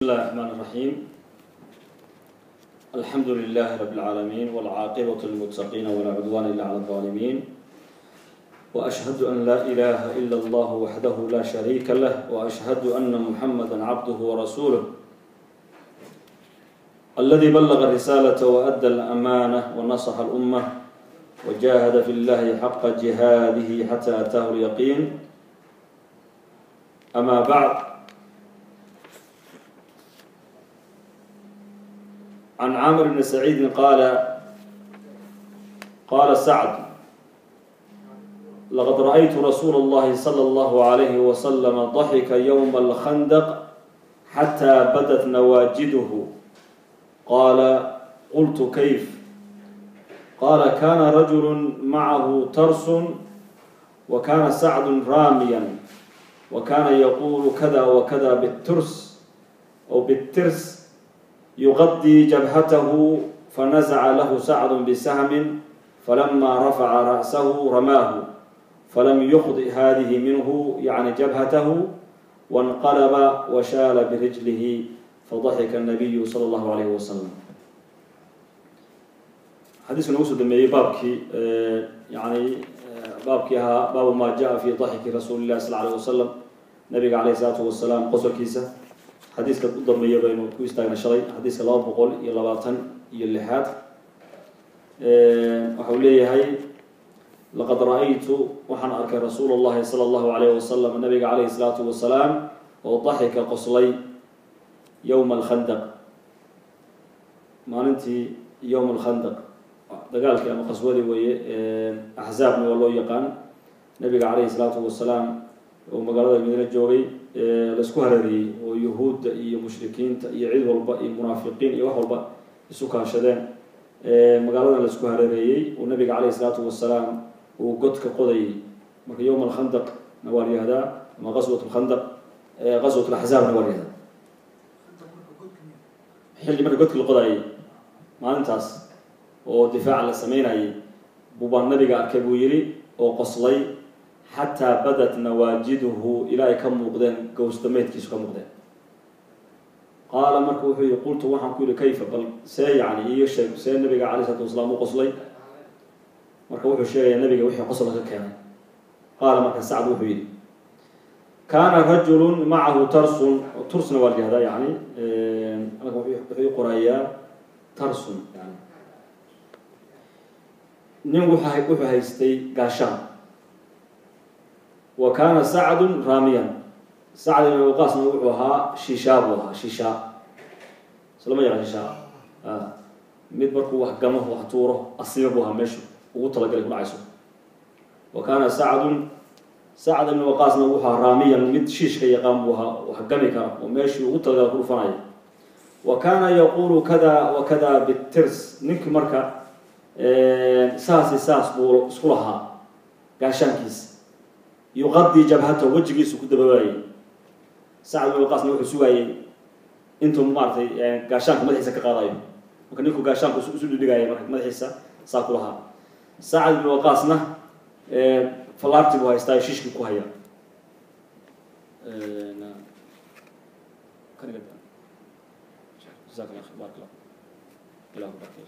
الله الرحمن الرحيم. الحمد لله رب العالمين، والعاقبة للمتقين، ولا عدوان إلا على الظالمين، وأشهد أن لا إله إلا الله وحده لا شريك له، وأشهد أن محمدا عبده ورسوله الذي بلغ الرسالة وأدى الأمانة ونصح الأمة وجاهد في الله حق جهاده حتى أتاه اليقين. أما بعد، عن عامر بن سعيد قال: قال سعد: لقد رأيت رسول الله صلى الله عليه وسلم ضحك يوم الخندق حتى بدت نواجده. قال: قلت: كيف؟ قال: كان رجل معه ترس، وكان سعد راميا، وكان يقول كذا وكذا بالترس أو بالترس يغطي جبهته، فنزع له سعد بسهم، فلما رفع رأسه رماه، فلم يخطئ هذه منه، يعني جبهته، وانقلب وشال برجله، فضحك النبي صلى الله عليه وسلم. Xadiisku nagu soo dhameeyey baabkii, yani baabkii ahaa baabu maa jaa fi daxiki rasuuli llahi sal alayh wasalam, nabiga caleyh isalaatu wasalaam qosolkiisa. Xadiiska u dambeeya baynu ku istaagnay shalay, xadiiska 226aad. Waxau leeyahay: laqad ra-aytu, waxaan arkay, rasuul allahi sala allahu alayh wasalam, nabiga caleyhi salaatu wasalaam oo daxika, qoslay, yowma alkhandaq, maalintii yowm alkhandaq, dagaalkii ama qaswadii weeye, axzaabna waa loo yaqaan. Nabiga caleyhi salaatu wasalaam oo magaalada Madiine joogay laisku hareeriyey oo yuhuudda iyo mushrikiinta iyo cid walba iyo munaafiqiin iyo wax walba isu kaashadeen, magaaladan laisku hareereeyey oo nabiga caleyhi salaatu wasalaam uu godka qodayay. Marka yowm alkhandaq na waa la yihahdaa, ama qaswat lkhandaq, qaswat laxzaabna waa la yihahdaa. Xilli marka godka la qodayay maalintaas oo difaaca la sameynayay buu baan nabiga arkay, buu yidhi, oo qoslay, xataa badat nawaajiduhu, ilaa ay ka muuqdeen gowsdameydkiisu ka muuqdeen. Qaala, marka wuxuu yihi: qultu, waxaan ku yihi: kayfa? Bal see, yani iiga sheeg see nabiga calay isalatu wasalaam u qoslay. Marka wuxuu sheegayaa nabiga wixii qosla ka keenay. Qaala, marka Sacd wuxuu yidhi: kaana rajulun macahu tarsun. Tursna waa la yihahdaa, yani halkan wuxuu qorayaa tarsun, yani nin wuxuu haystay gaashaan. Wa kaana Sacdun raamiyan, Sacd ibn Waqaasna wuxuu ahaa shishaa buu ahaa. Shishaa islama yaqaan? Shishaa mid markuu wax gamo, wax tuuro, asiiba buu ahaa, meeshu ugu talagalay ku dhacayso. Wa kaana Sacdun, Sacd ibn Waqaasna wuxuu ahaa raamiyan, mid shiishka yaqaan buu ahaa, wax gami kara oo meeshii ugu talagalay ku dhufanaya. Wa kaana yaqulu kada wa kada bitirs, ninkii marka saasi saas buu isku lahaa gaashaankiisa, yuqadii jabhatahu, wejigiisu ku daboolayay. Sacd ibn Waqaasna wuxuu sugaayey intuu maaratay gaashaanka madaxiisa ka qaadayo. Marka ninku gaashaanku isu dhidhigaya, marka madaxiisa saa ku lahaa. Sacd ibn Waqaasna fallaarti buu haystaa, shiishkii ku haya. Jazaak Allah khayr, barak Allah, ilah ku barkeeyo.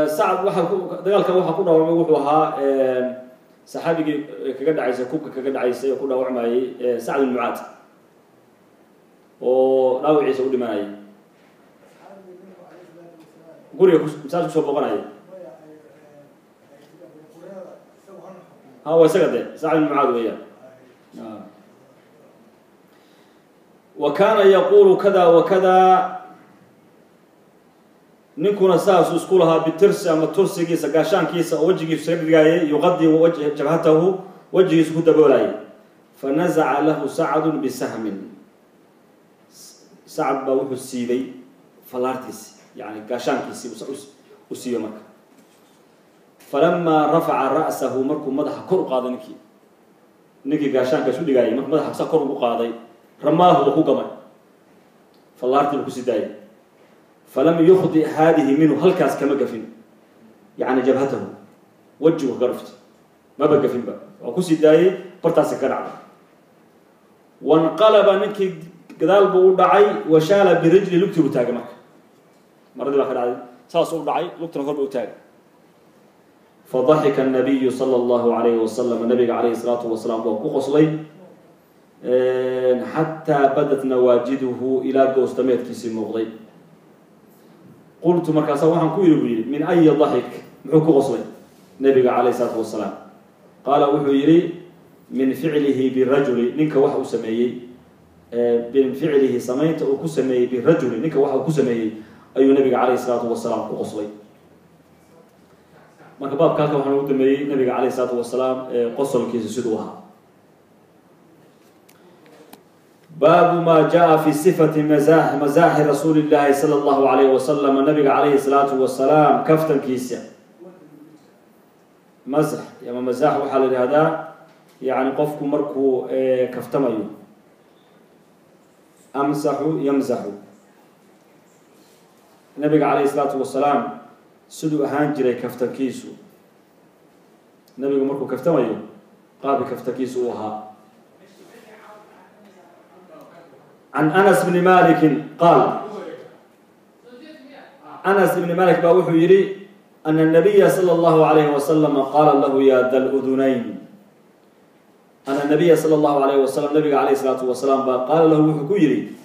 Sacd waxaa ku dagaalkan waxaa ku dhaawacmay wuxuu ahaa saxaabigii kaga dhacaysay, kubka kaga dhacaysay oo ku dhaawacmayay, Sacd ibn Mucaad, oo dhaawaciisa u dhimanayay guriga masaajid kusoo booqanayay. Ha, waa isaga de, Sacd ibn Mucaad weeyaan. Wa kaana yaqulu kada wa kada, ninkuna saasuu isku lahaa, bitirsi ama tursigiisa, gaashaankiisa oo wejigiisu isaga dhigaayay, yuqadii jabhatahu, wejigiisu ku daboolayay. Fanazaca lahu Sacdun bisahmin, Sacd baa wuxuu siibay fallaartiisi, yani gaashaankiisii u siibay. Marka falamaa rafaca ra'sahu, markuu madaxa kor u qaaday ninkii gaashaanka isu dhigaayay, markuu madaxa sa kor ugu qaaday, ramaahu, waa ku gamay, fallaartii buu kusii daayay. Falam yukhdi haadihi minhu, halkaas kama gafin, yani jabhatahu, wejigu kaga dhuftay. Maba gafinba, waa kusii daayey, bartaasi ka dhacday. Wanqalaba, ninkii gadaal buu u dhacay. Washaala birijli, lugtii buu taagay. Marka maradii baa ka dhacday, saas u dhacay, lugtana kor ba u taagay. Fadaxika الnabiyu salى اllahu alayhi wasalam, nabiga calayhi salaatu wasalaam waa ku qoslay, xataa badat nawaajiduhu, ilaa goostameedkiisii muuqday. Qultu, markaasa waxaan ku yidhi, buu yihi, min ayi daxik, muxuu ku qoslay nabiga calayh isalaatu wasalaam? Qaala, wuxuu yihi, min ficlihi birajuli, ninka waxa uu sameeyey, min ficlihi, samaynta uu ku sameeyey, birajuli, ninka waxa uu ku sameeyey ayuu nabiga calayhi isalaatu wasalaam ku qoslay. Marka baabka halkan waxaa noogu dameeyey nabiga calayh isalaatu wasalaam qosolkiisa siduu ahaa. Baabu ma jaa fi sifati mazaaxi rasuuli llahi sala allahu alayhi wasalam, nabiga calayhi salaatu wasalaam kaftankiisa. Masax ama mazaax waxaa la yidhahdaa yani qofku markuu kaftamayo, amsaxu yamsaxu. Nabiga calayhi salaatu wasalaam siduu ahaan jiray kaftankiisu, nabigu markuu kaftamayo qaabi kaftankiisu uu ahaa. Can Anas bni Malikin qaal, Anas ibni Malik baa wuxuu yihi, ana nabiya sala allahu alayhi wasalama qaala lahu ya da ludunayn. Ana nabiya sala allahu alayhi wasalam, nabiga calayhi salaatu wasalaam baa qaala lahu, wuxuu ku yihi,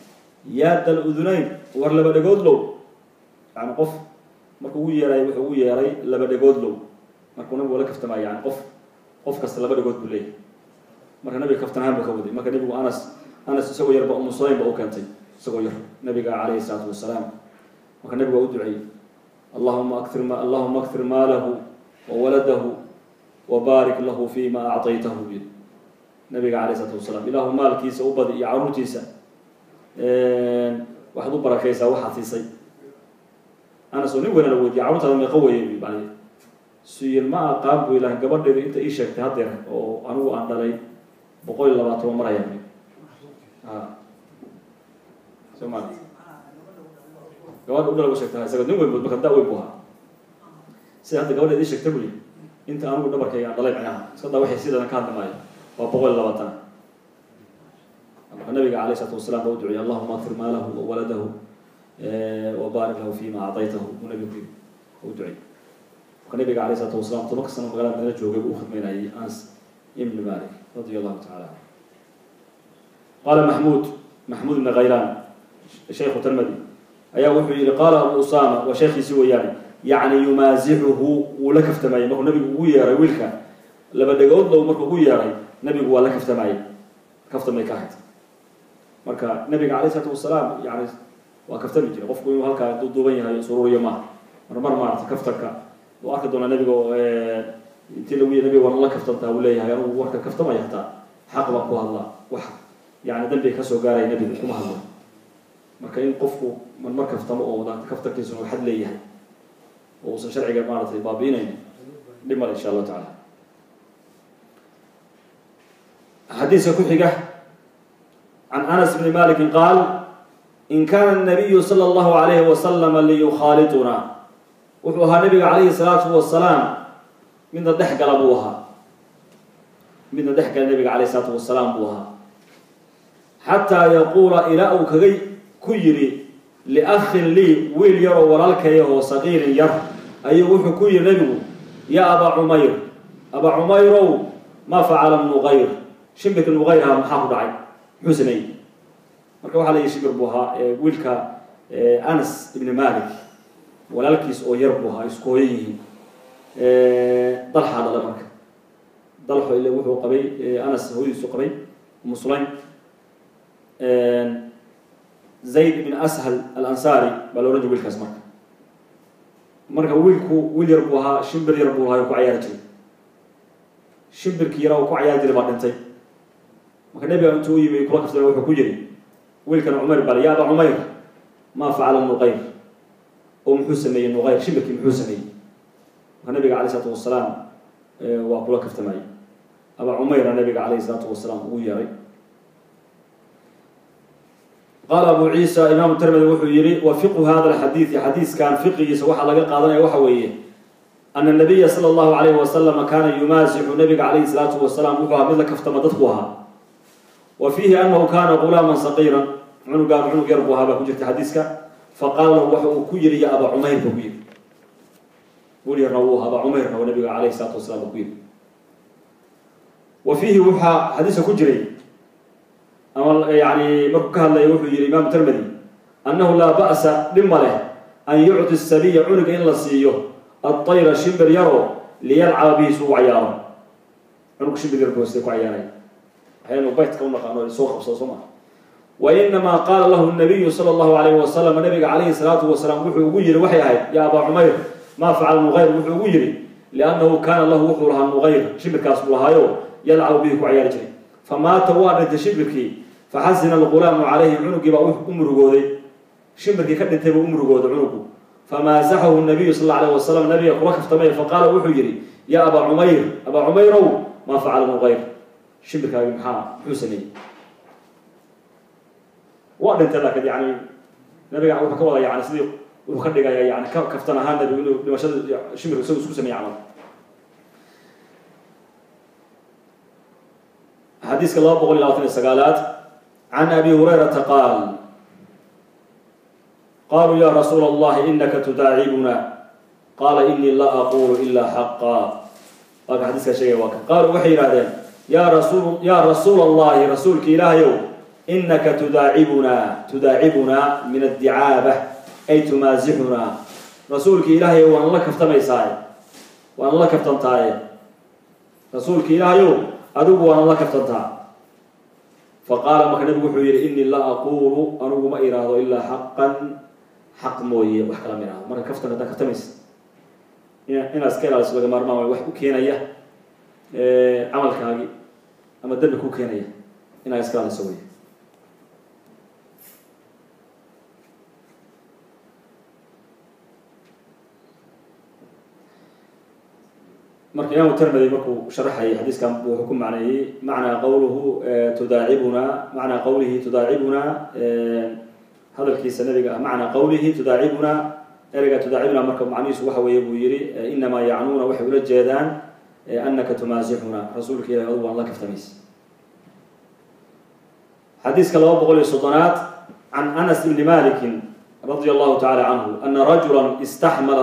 yaa da ludunayn, war laba dhegoodlow. Yani qof markuu ugu yeeray, wuxuu ugu yeeray laba dhegoodlow. Markuu nabigu la kaftamayo, yani qof kasta laba dhegood buu leeyahay. Marka nabiga kaftan ahaan buu ka waday. Marka nabigu Anas isagoo yarba Umu Sulaym ba u keentay, isagoo yar nabiga calayhi salaatu wasalaam. Marka nabigu waa u duceeyey, allahuma akir ma allahuma aktir maalahu wa waladahu wa baarik lahu fima acطaytahu, buu yidhi nabiga calayh isalaatu wasalaam. Ilaahu maalkiisa u badi iyo caruurtiisa, waxaad u barakaysaa waxaad siisay. Anas oo nin weyna la weydiiyey, carruurtaada meeqa weeye? Bal suyil ma aqaan buu ilahay, gabadheedu inta ii sheegtay haddeer oo anigu aan dhalay 120 ma maraya. A somal gabadha u dhala u sheegta, isaga nin weyn bu marka da weyn bu ahaa. Sida hadda gabadheed ii sheegtay, buu yihi, inta anigu dhabarkayga aan dhalay, macnaha iska daa waxay sidadan ka hadli maayo, waa 120. Marka nabiga alayh isalaatu wasalaam baa u duciyay, allahuma akfir maalahu wa waladahu wa baarik lahu fima acطaytahu, buu nabigu ku yiri, u duciyay. Marka nabiga alayh isalaatu wasalaam 10ka sano magaalada Madiina joogay buu u khidmaynayay Anas ibn Malik radia allahu tacala canhu. Qaala Maxmuud, Maxmuud ibn Khaylaan shaykhu Termadi ayaa wuxuu yihi, qaala Abu Usama, waa sheekhiisi weeyaane, yacni yumaasixuhu, wuu la kaftamayay. Markuu nabigu ugu yeeray wiilka laba dhegoodlow, markuu ugu yeeray nabigu waa la kaftamayay, kaftamay ka ahayd. Marka nabiga alayh isalaatu wasalaam yani waa kaftami jiray. Qofku inuu halkaa duuduuban yahay sururiyo maaha, marmar maarata kaftanka uu arki doonaa. Nabiga intii lagu nabiga war la kaftantaa, uu leeyahay, anugu warka kaftamaya hataa xaq baan ku hadlaa, wax yani dambiga kasoo gaaraya nabigu kuma hadlo. Marka in qofku marmar kaftamo oo kaftankiisuna uu xad leeyahay oo uusan sharciga maaratay baabi'inayn, dhib male insha allahu tacala. Xadiiska ku xiga, can Anas bni Maliki qaal, in kana الnabiyu salى اllahu alayhi wasalama liyukhaaliطuna, wuxuu ahaa nabiga calayhi salaatu wasalaam midna dhex gala buu ahaa, midna dhex gala nabiga calayh isalaatu wasalaam buu ahaa, xataa yaquula, ilaa uu kaga ku yidhi, liakhin lii, wiil yaroo walaalkayahoo sagiirin yar ayuu wuxuu ku yihi nebigu, yaa Abaa Cumayr, Abaa Cumayrow, maa facala Nuqayr, shimbirka Nuqayrha maxaa ku dhacay, muxuu sameeyey? Marka waxaa la yihi shimbir buu ahaa wiilka Anas ibni Malik walaalkiis oo yar buu ahaa, isku hooyan yihiin, Dalxaa dhala. Marka Dalxo ile wuxuu qabay Anas hooyadiisu qabay Umu Sulaym. Zayd ibn Ashal Alansaari baa la ohan jiray wiilkaas. Marka wiilku wiil yar buu ahaa, shimbir yar buu lahaa ku cayaari jiray. Shimbirkii yaraa uu ku cayaari jiray baa dhintay. Marka nebiga intuu u yimi kula kaftay, wuxuu ku yiri wiilkan Cumayr bal, ya Aba Cumayr, maa facala Nuqayr, oo muxuu sameeyey Nuqayr, shimbirkii muxuu sameeyey? Marka nabiga alayh isalaatu wasalaam waa kula kaftamayay, Aba Cumayrna nabiga calayhi isalaatu wasalaam ugu yeeray. Qaala Abu Ciisa, imaamu Termidi wuxuu yihi, wa fiqhu hada alxadiidi, xadiiskan fiqigiisa waxaa laga qaadanaya waxa weeye Ana nabiya sala allahu alayhi wasalama kaana yumaasixu, nabiga calayhi salaatu wasalaam wuxuu ahaa mid la kaftama dadku ahaa. Wa fiihi anahu kaana gulaaman saqiiran, cunugaan cunug yar buu ahaa baa ku jirta xadiiska. Faqaala lahu waxa uu ku yidhi ya abaa Cumayr buu ku yidhi, wiil yarna wuu ahaa, abaa Cumayrna waa nabiga calayhi salaatu wasalaam buu ku yidhi. Wa fiihi waxaa xadiiska ku jiray ama yani markuu ka hadlaya wuxuu yihi Imaamu Termedi annahu laa ba'sa, dhib ma leh, an yucti sabiya, cunuga in la siiyo, adayra, shimbir yaro, liyalcaba bihi, suu cayaaro. Cunug shimbir yar buu sida ku cayaaray, waxaynu baytka u naqaano soo qabsado, soo maa. Wa inamaa qaala lahu nabiyu sala allahu alayhi wasalam, nabiga calayhi salaatu wasalaam wuxuu ugu yihi waxay ahayd ya abaa Cumayr maa facala Nuqayr, wuxuu ugu yihi liannahu kaana lahu, wuxuu lahaa Nuqayr, shimbirkaas buu lahaayo, yalcabu bihi, ku cayaari jiray. Famaata, waa dhintay shimbirkii. Faxasina alghulaamu calayhi, cunugii baa u murugooday, shimbirkii ka dhintay buu u murugooday cunugu. Famaasaxahu nabiyu sal alla alayh wasalam, nabiga kula kaftamay. Faqaala wuxuu yihi ya abaa Cumayr, abaa Cumayrow, maa facala Nuqayr, shimbirkaagi muxuu sameeyey? Waa dhintay. Laakiin yani nabiga wuxuu ka wada yani sidii wuxuu ka dhigaya yani ka kaftan ahaan nabigu inuu dhimashada shimbirka isagu isku sameeyey camal. Xadiiska 229aad: can Abi Hurayrata qaal qaluu ya rasuula Allahi inaka tudaacibuna, qaala inii laa aqulu ilaa xaqa. Waa ka xadiiskaa sheegaya, waa kan. Qaaluu waxay yidhahdeen ya rasuula Allahi, rasuulka Ilaahayow, inaka tudaacibunaa, tudaacibunaa min addicaaba, ay tumaasixunaa, rasuulka Ilaahayow waan la kaftamaysaay, waan la kaftantaaye, rasuulka Ilaahayow adigu waana la kaftantaa. Faqaala, marka nabigu wuxuu yihi inii laa aquulu, anigu ma iraahdo, ilaa xaqan, xaq mooye wax kala ma iraahdo. Marka kaftan haddaa kaftamaysa inaad iska ilaaliso laga maarmaan way wax u keenaya camalkaagi ama dembi ku keenaya inaad iska ilaaliso wey. Marka Imaamu Termedi markuu sharaxayay xadiiskan wuxuu ku macneeyey macnaa qawluhu tudaacibuna, macnaa qawlihi tudaacibuna, hadalkiisa nabiga ah, macnaa qawlihi tudaacibuna, ereyga tudaacibuna marka macnihiisu waxa weeye buu yihi inamaa yacnuuna, waxay ula jeedaan, anaka tumaasixuna, rasuulka Ilahi adugu waan la kaftamaysa. Xadiiska 230aad: can Anas ibni Malikin radia Allahu tacala canhu ana rajula istaxmala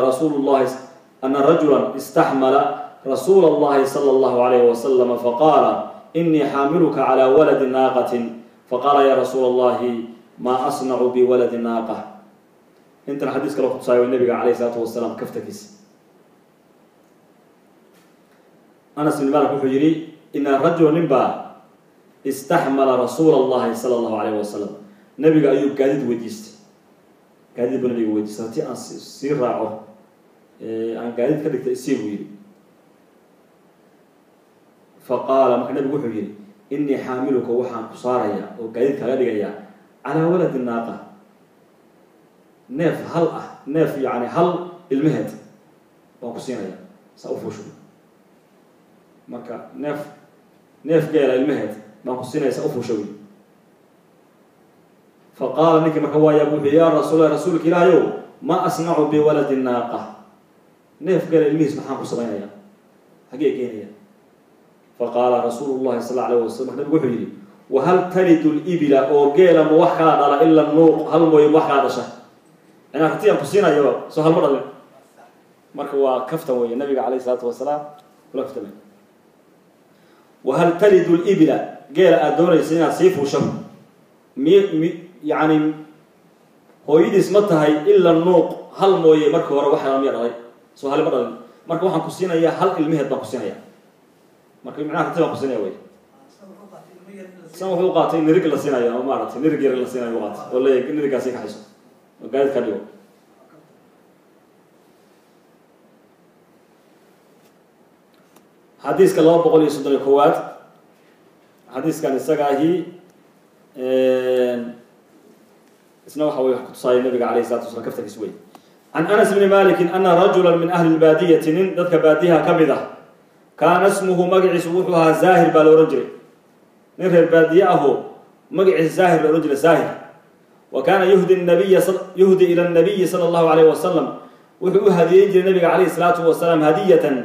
rasuula Allahi sala Allahu alayhi wasalama faqaala inii xaamiluka calى waladi naaqatin, faqaala ya rasuula Allahi maa asnacu biwaladi naaqa. Intan xadiis kale kutusaayo nabiga calayh isalaatu wasalaam kaftankiisa. Anas ibn Malik wuxuu yihi ina rajula, nin baa, istaxmala rasuula Allahi sala Allahu alayh wasalam, nabiga ayuu gaadiid weydiistay, gaadiid buu nabiga weydiistay, haddii aan sii raaco aan gaadiid ka dhigtay isii buu yihi. Faqaala, marka nabigu wuxuu yihi inii xaamiluka, waxaan ku saarayaa oo gaadiid kaaga dhigayaa, calaa waladi naaqa, neef hal ah, neef yani hal ilmaheed waan ku siinaya saa u fuusho. Marka neef geela ilmaheed baan ku siinaya saa u fuusho wy. Faqaala ninkii marka waa yaab, wuxuu ya rasuul, rasuulka Ilaahayow, ma asnacu biwaladi naaqa, neef geela ilmihiis maxaan ku samaynaya, xaggee geenaya? Faqaala rasuulu llahi sal alla alayh wasalam, marka nabigu wuxuu yihi wahal talidu libila, oo geela ma wax kala dhala, ila nuuq, hal mooye ma wax kala dhasha? Inaan rati aan ku siinayo soo halma dhalin. Marka waa kaftan weeye, nabiga calayh isalaatu wasalaam kula kaftamay. Wahal talidu libila, geela aada doonaysa inaad sii fuusho mi yani hooyadiis ma tahay ila nuuq, hal mooye marka hore wax kala miya dhalay? Soo hal ma dhalin. Marka waxaan ku siinayaa hal ilmaheed baan ku siinaya, marka micnaha rati baan ku siinaya wey. San wuxuu qaatay in nirig la siinayo ama maaragtay nirig yar la siinayo u qaatay oo leeyahy nirigaasi kaxayso oo gaadid ka dhigo. Xadiiska 231aad, xadiiskan isaga ahi isna waxa wey wax kutusaaya nabiga alayh isalatu wasalaam kaftankiis wey. Can Anas bni Maliki ana rajula min ahli lbaadiyati, nin dadka baadiyaha ka mid ah, kaana ismuhu, magaciisu wuxuu ahaa Zaahir baa la ohan jiray, nin reer baadiye ahoo magaciisa Zaahir la ohan jiray, Zaahir. Wa kaana yuhdi nabiya, yuhdi ila nabiyi sala Allahu alayh wasalam, Wuxuu u hadiyeyn jiray nabiga calayhi salaatu wasalaam hadiyatan,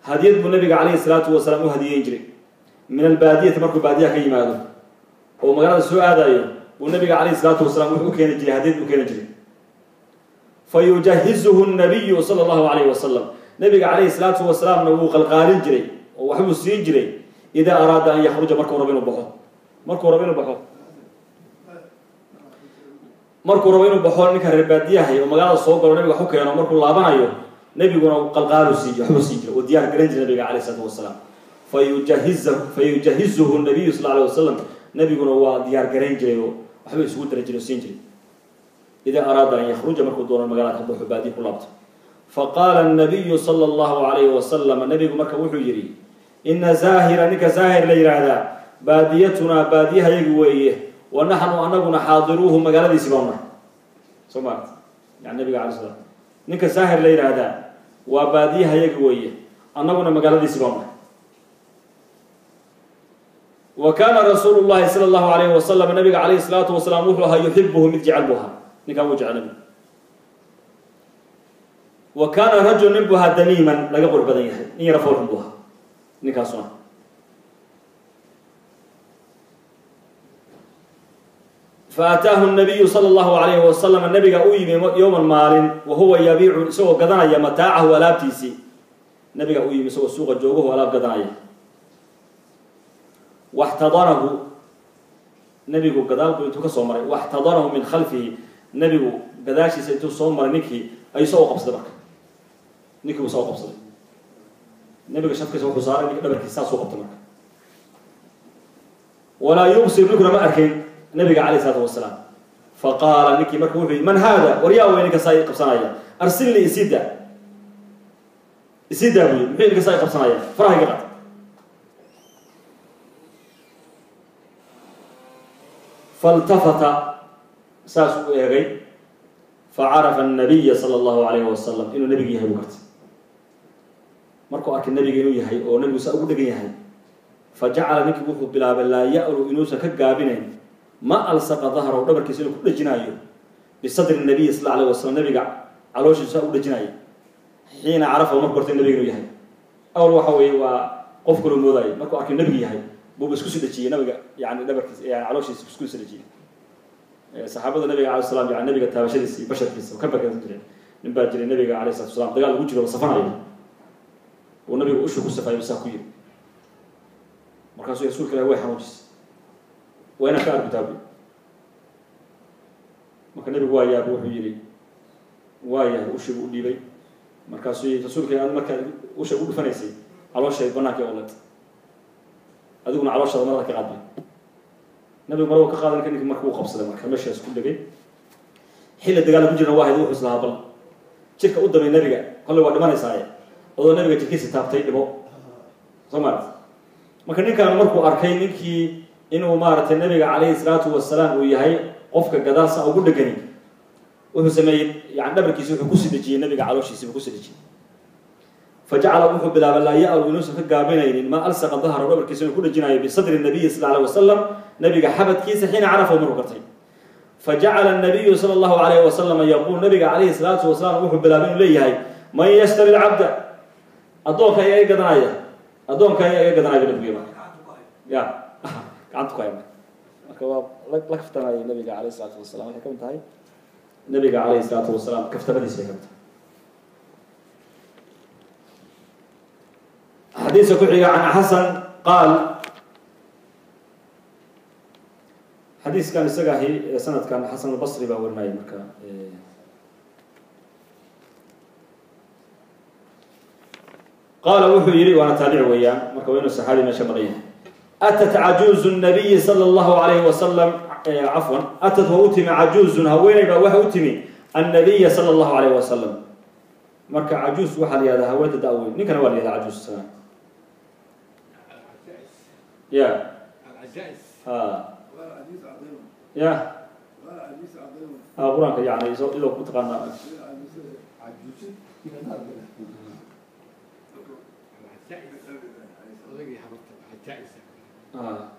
hadiyad buu nabiga calayhi salaatu wasalaam u hadiyeyn jiray. Min albaadiyati, markuu baadiyaha ka yimaado oo magaalada soo aadayo, buu nabiga calayhi salaatu wasalaam wuxuu u keeni jiray hadiyad u keeni jiray. Fayujahizuhu nabiyu sala allahu calayhi wasalam, nabiga calayhi salaatu wasalaamna wuu qalqaalin jiray oo waxbuu siin jiray. Idaa araada an yakhruja, markuu rabo inuu baxo, markuu rabo inuu baxo, markuu rabo inuu baxo ninka reer baadiyahay oo magaalada soo galo, nabiga wax u keeno, markuu laabanayo nabiguna qalqaalu sii waxbuu siin jiray oo diyaar garan jiray nabiga calayhi salaatu wasalaam. Fayujahizuhu nabiyu sal alay wasalam, nabiguna waa diyaar garayn jiray oo waxbuu isugu dara jiray oo siin jiray. Idaa araada an yakhruja, markuu doono magaalada ka baxo, baadiya ku laabto. Faqaala nabiyu sala allahu calayhi wasalam, nabigu marka wuxuu yidhi: ina zaahira, ninka zaahir la yidhaahdaa, baadiyatunaa, baadiyahayagi weeye, wa naxnu, anaguna, xaadiruuhu, magaaladiisi baanu nahay. Soo maarata? Yani nabiga alay slam, ninka zaahir la yidhaahdaa waa baadiyahayagi weeye, annaguna magaaladiisi baanu nahay. Wa kaana rasuulu llahi sala allahu alayhi wasalam, nabiga calayhi salaatu wasalaam wuxuu ahaa yuxibuhu, mid jecel buu ahaa, ninkan wuu jecel nabigu. Wa kaana rajul, nin buu ahaa, damiiman, laga qurux badan yahay, nin yara foolxun buu ahaa ninkaasuna. Faataahu nabiyu sala allahu alayhi wasalam, nabiga u yimi, yowman, maalin, wa huwa yabiicu, isagoo gadanaya, mataacahu, alaabtiisii. Nabiga u yimi isagoo suuqa joogahu alaab gadanaya. Waxtadanahu, nabigu gadaal buu intuu ka soo maray, waxtadanahu min khalfihi, nabigu gadaashiisa intuu soo maray ninkii ayuu soo u qabsaday. Marka ninkii buu soo u qabsaday, nabiga shafkiisa wuxuu saaray ninka dhabarkiisa, saasuu qabtay. Marka walaa yubsir, ninkuna ma arkayn nabiga calayh isalaatu wasalaam. Faqaala ninkii marka wuxuu yihi: man haada? Waryaa wey ninka saa i qabsanaya? Arsilnii, isida, isidaa buu yii. Muxuu ninka saa i qabsanaya? Faraha iga qad. Faltafata, saas u eegay, facarafa annabiya sala allahu alayhi wasalam, inuu nebiga yahay buu gartay. Markuu arkay nebiga inuu yahay oo nebigu saa ugu dhegan yahay, fajacala, ninkii wuxuu bilaabay, laa ya'lu, inuusan ka gaabinayn, ma alsaqa dahrahu, dhabarkiisa inuu ku dhejinaayo, bisadri nabiyi sal alayh wasalam, nabiga calooshiisa saa ugu dhejinaayo. Xiina carafahu, markuu gartay nebiga inuu yahay. Awal waxa weeye waa qof kaluu moodaayo, markuu arkay nebiga yahay buuba isku sii dhejiyey nabiga, yani dhabarkiisa, yani calooshiisa isku sii dhejiyey. Saxaabada nabiga alay slam, yani nabiga taabashadiisa iyo basharkiisa ka barkaysan jireen. Nin baa jiray nabiga alayh salatu wasalaam dagaal lagu jiro, la safanayo, uu nabiga ushu ku safayo, saa ku yiri. Markaasuu rasuulka ilahi way xanuujisay, waa inaan ka argutaa buy. Marka nabigu waa yaaba, wuxuu yihi waa yahay, ushii buu u dhiibay. Markaasuu yii rasuulka ilahi, markaad usha ugu dhufanaysay calooshay banaankii ooled, adiguna calooshaada marada ka qaadbay. Nabigu marada ka qaadan ninki. Marka uu qabsaday, marka meeshaas ku dhegay, xilli dagaal ku jirna waa hayd. Wuxuu islahaa bal jirka u damay nabiga, kolley waa dhimanaysaaye, adoo nabiga jirkiisa taabtay dhibo. Soo maarata? Marka ninkan markuu arkay ninkii inuu maaragtay nabiga calayhi salaatu wasalaam uu yahay qofka gadaal saa ugu dhegani, wuxuu sameeyey, yani dhabarkiisi wuxuu kusii dejiyey nabiga calooshiisi buu kusii dejiyey. Fajacala, wuxuu bilaabay, laa ya'lu, inuusan ka gaabinaynin, maa alsaqa dahra, dhabarkiisa inuu ku dhejinayo, bisadri nabiyi sal alay wasalam, nabiga xabadkiisa. Xiina carafahu, markuu gartay. Fajacala nabiyu sala allahu alayhi wasalam yaquul, nabiga calayhi salaatu wasalaam wuxuu bilaabay inuu leeyahay: man yashtari lcabda? Addoonka ayaa iga gadanaya, addoonka ayaa iga gadanaya? Nabigu marka ya gacanta ku haya, marka waa la kaftamayay nabiga calayhi salaatu wasalam. Waxay ka mid tahay nabiga calayhi salaatu wasalaam kaftamadiisa ay ka mid tahay. Xadiiska ku xiga, can Xasan qaal, xadiiskan isaga ahi sanadkan Xasan Albasri baa warinaya. Marka qaala wuxuu yihi, waana taabici weeyaan, marka waa inuu saxaabi meesha maqan yahay: atat cajuuzu nabiyi sala allahu alayhi wasalam, cafwan, atat, waa u timi, cajuuzun, haweeney baa waxa u timi, annabiya sala allahu alayhi wasalam. Marka cajuuz waxaa la yihahdaa haweenta da-weyn, ninkana waa la yihahdaa cajuuz. Ya ha ya ha qur-aanka yani idoo mataqaana.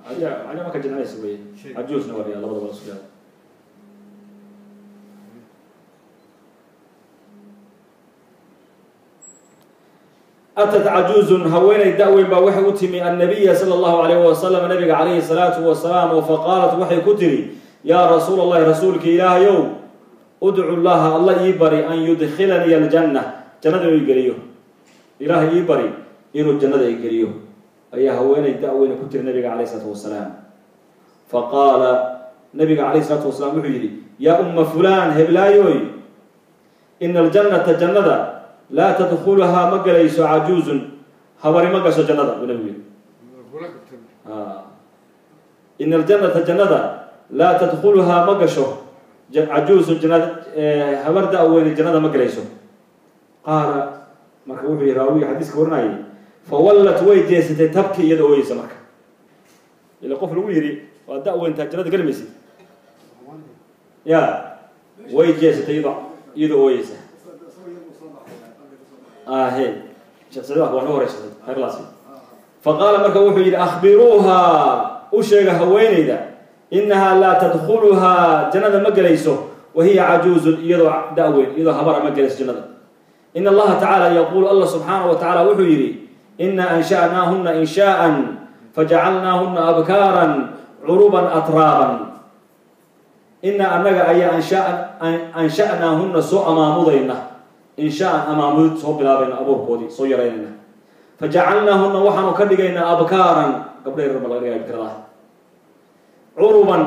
Aja marka jincinaysa wey, cajuuzna waa la yihahda, labadaba la isku yihahda. Atat cajuuzun haweeney da-weyn baa waxay u timi annabiya sala allahu calayhi wasalam, nabiga calayhi salaatu wasalaam, oo faqaalat waxay ku tiri: yaa rasuula allahi, rasuulka ilaahayow, udcu llaha, alla ii bari, an yudkhilanii aljanna, jannada inuu igeliyo. Ilaahay ii bari inuu jannada igeliyo, ayaa haweeney da-weyne ku tiri nabiga calayhi salaatu wasalaam. Faqaala, nabiga calayhi salaatu wasalaam wuxuu yidhi: yaa umma fulaan, heblaayoy, ina aljannata, jannada, laa tadkhuluhaa, ma galayso, cajuuzun, habari ma gasho jannada, buu nabigu yidhi. Ina aljannata, jannada, laa tadkhuluhaa, ma gasho, cajuuzun, jannada, habar da-weyne jannada ma galayso. Qaala, marka wuxuu yihi raawiga xadiiska warinayay: fawallat, way jeesatay, tabki, iyada ooyeysa. Marka ila qof lagu yidhi waa da-weyntaa, jannada geli maysid, ya way jeesatay iyadoo ooyeysa. Ahe, Sheekh Saciid waa noo horeysatay khayrlaasi. Faqaala, marka wuxuu yidhi: akhbiruuha, u sheega haweeneyda, inahaa laa tadkhuluhaa, jannada ma gelayso, wahiya cajuuzun, iyadoo da-weyn, iyadoo habara ma gelayso jannada. In allaha tacaala yaquulu, allah subxaanahu wa tacaala wuxuu yidhi: inaa ansha'naahuna inshaa'an fajacalnaahuna abkaaran curuban atraaban. Inaa, annaga ayaa ansha'naahuna soo amaamudayna, inshaaan, amaamudid, soo bilaabayna abuurkoodii, soo yaraynayna, fajacalnaahuna, waxaanu ka dhigaynaa, abkaaran, gabdha yarar ba laga dhigaya bikradaha, curuban,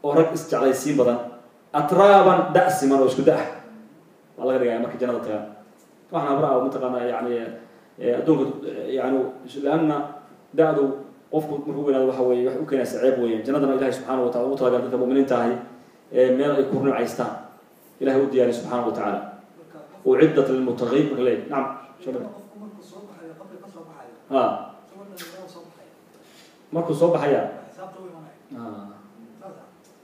oo rag isjeclaysiin badan, atraaban, da-siman oo isku da-ah baa laga dhigaya markay jannada tagaan. Waxaan habra mataqaanaa yani adduunka yani leanna da-du qofku markuu weynaado waxa weeye waxay u keenaysa ceeb weeyaan. Jannadana Ilahay subxaana wa tacala ugu talagalay dadka mu'miniinta ahi meel ay ku nucaystaan Ilahay u diyaariy subxaana wa tacaala, uciddat lilmuttaqiin marka leeyahy. Nacam, ha, markuu soo baxaya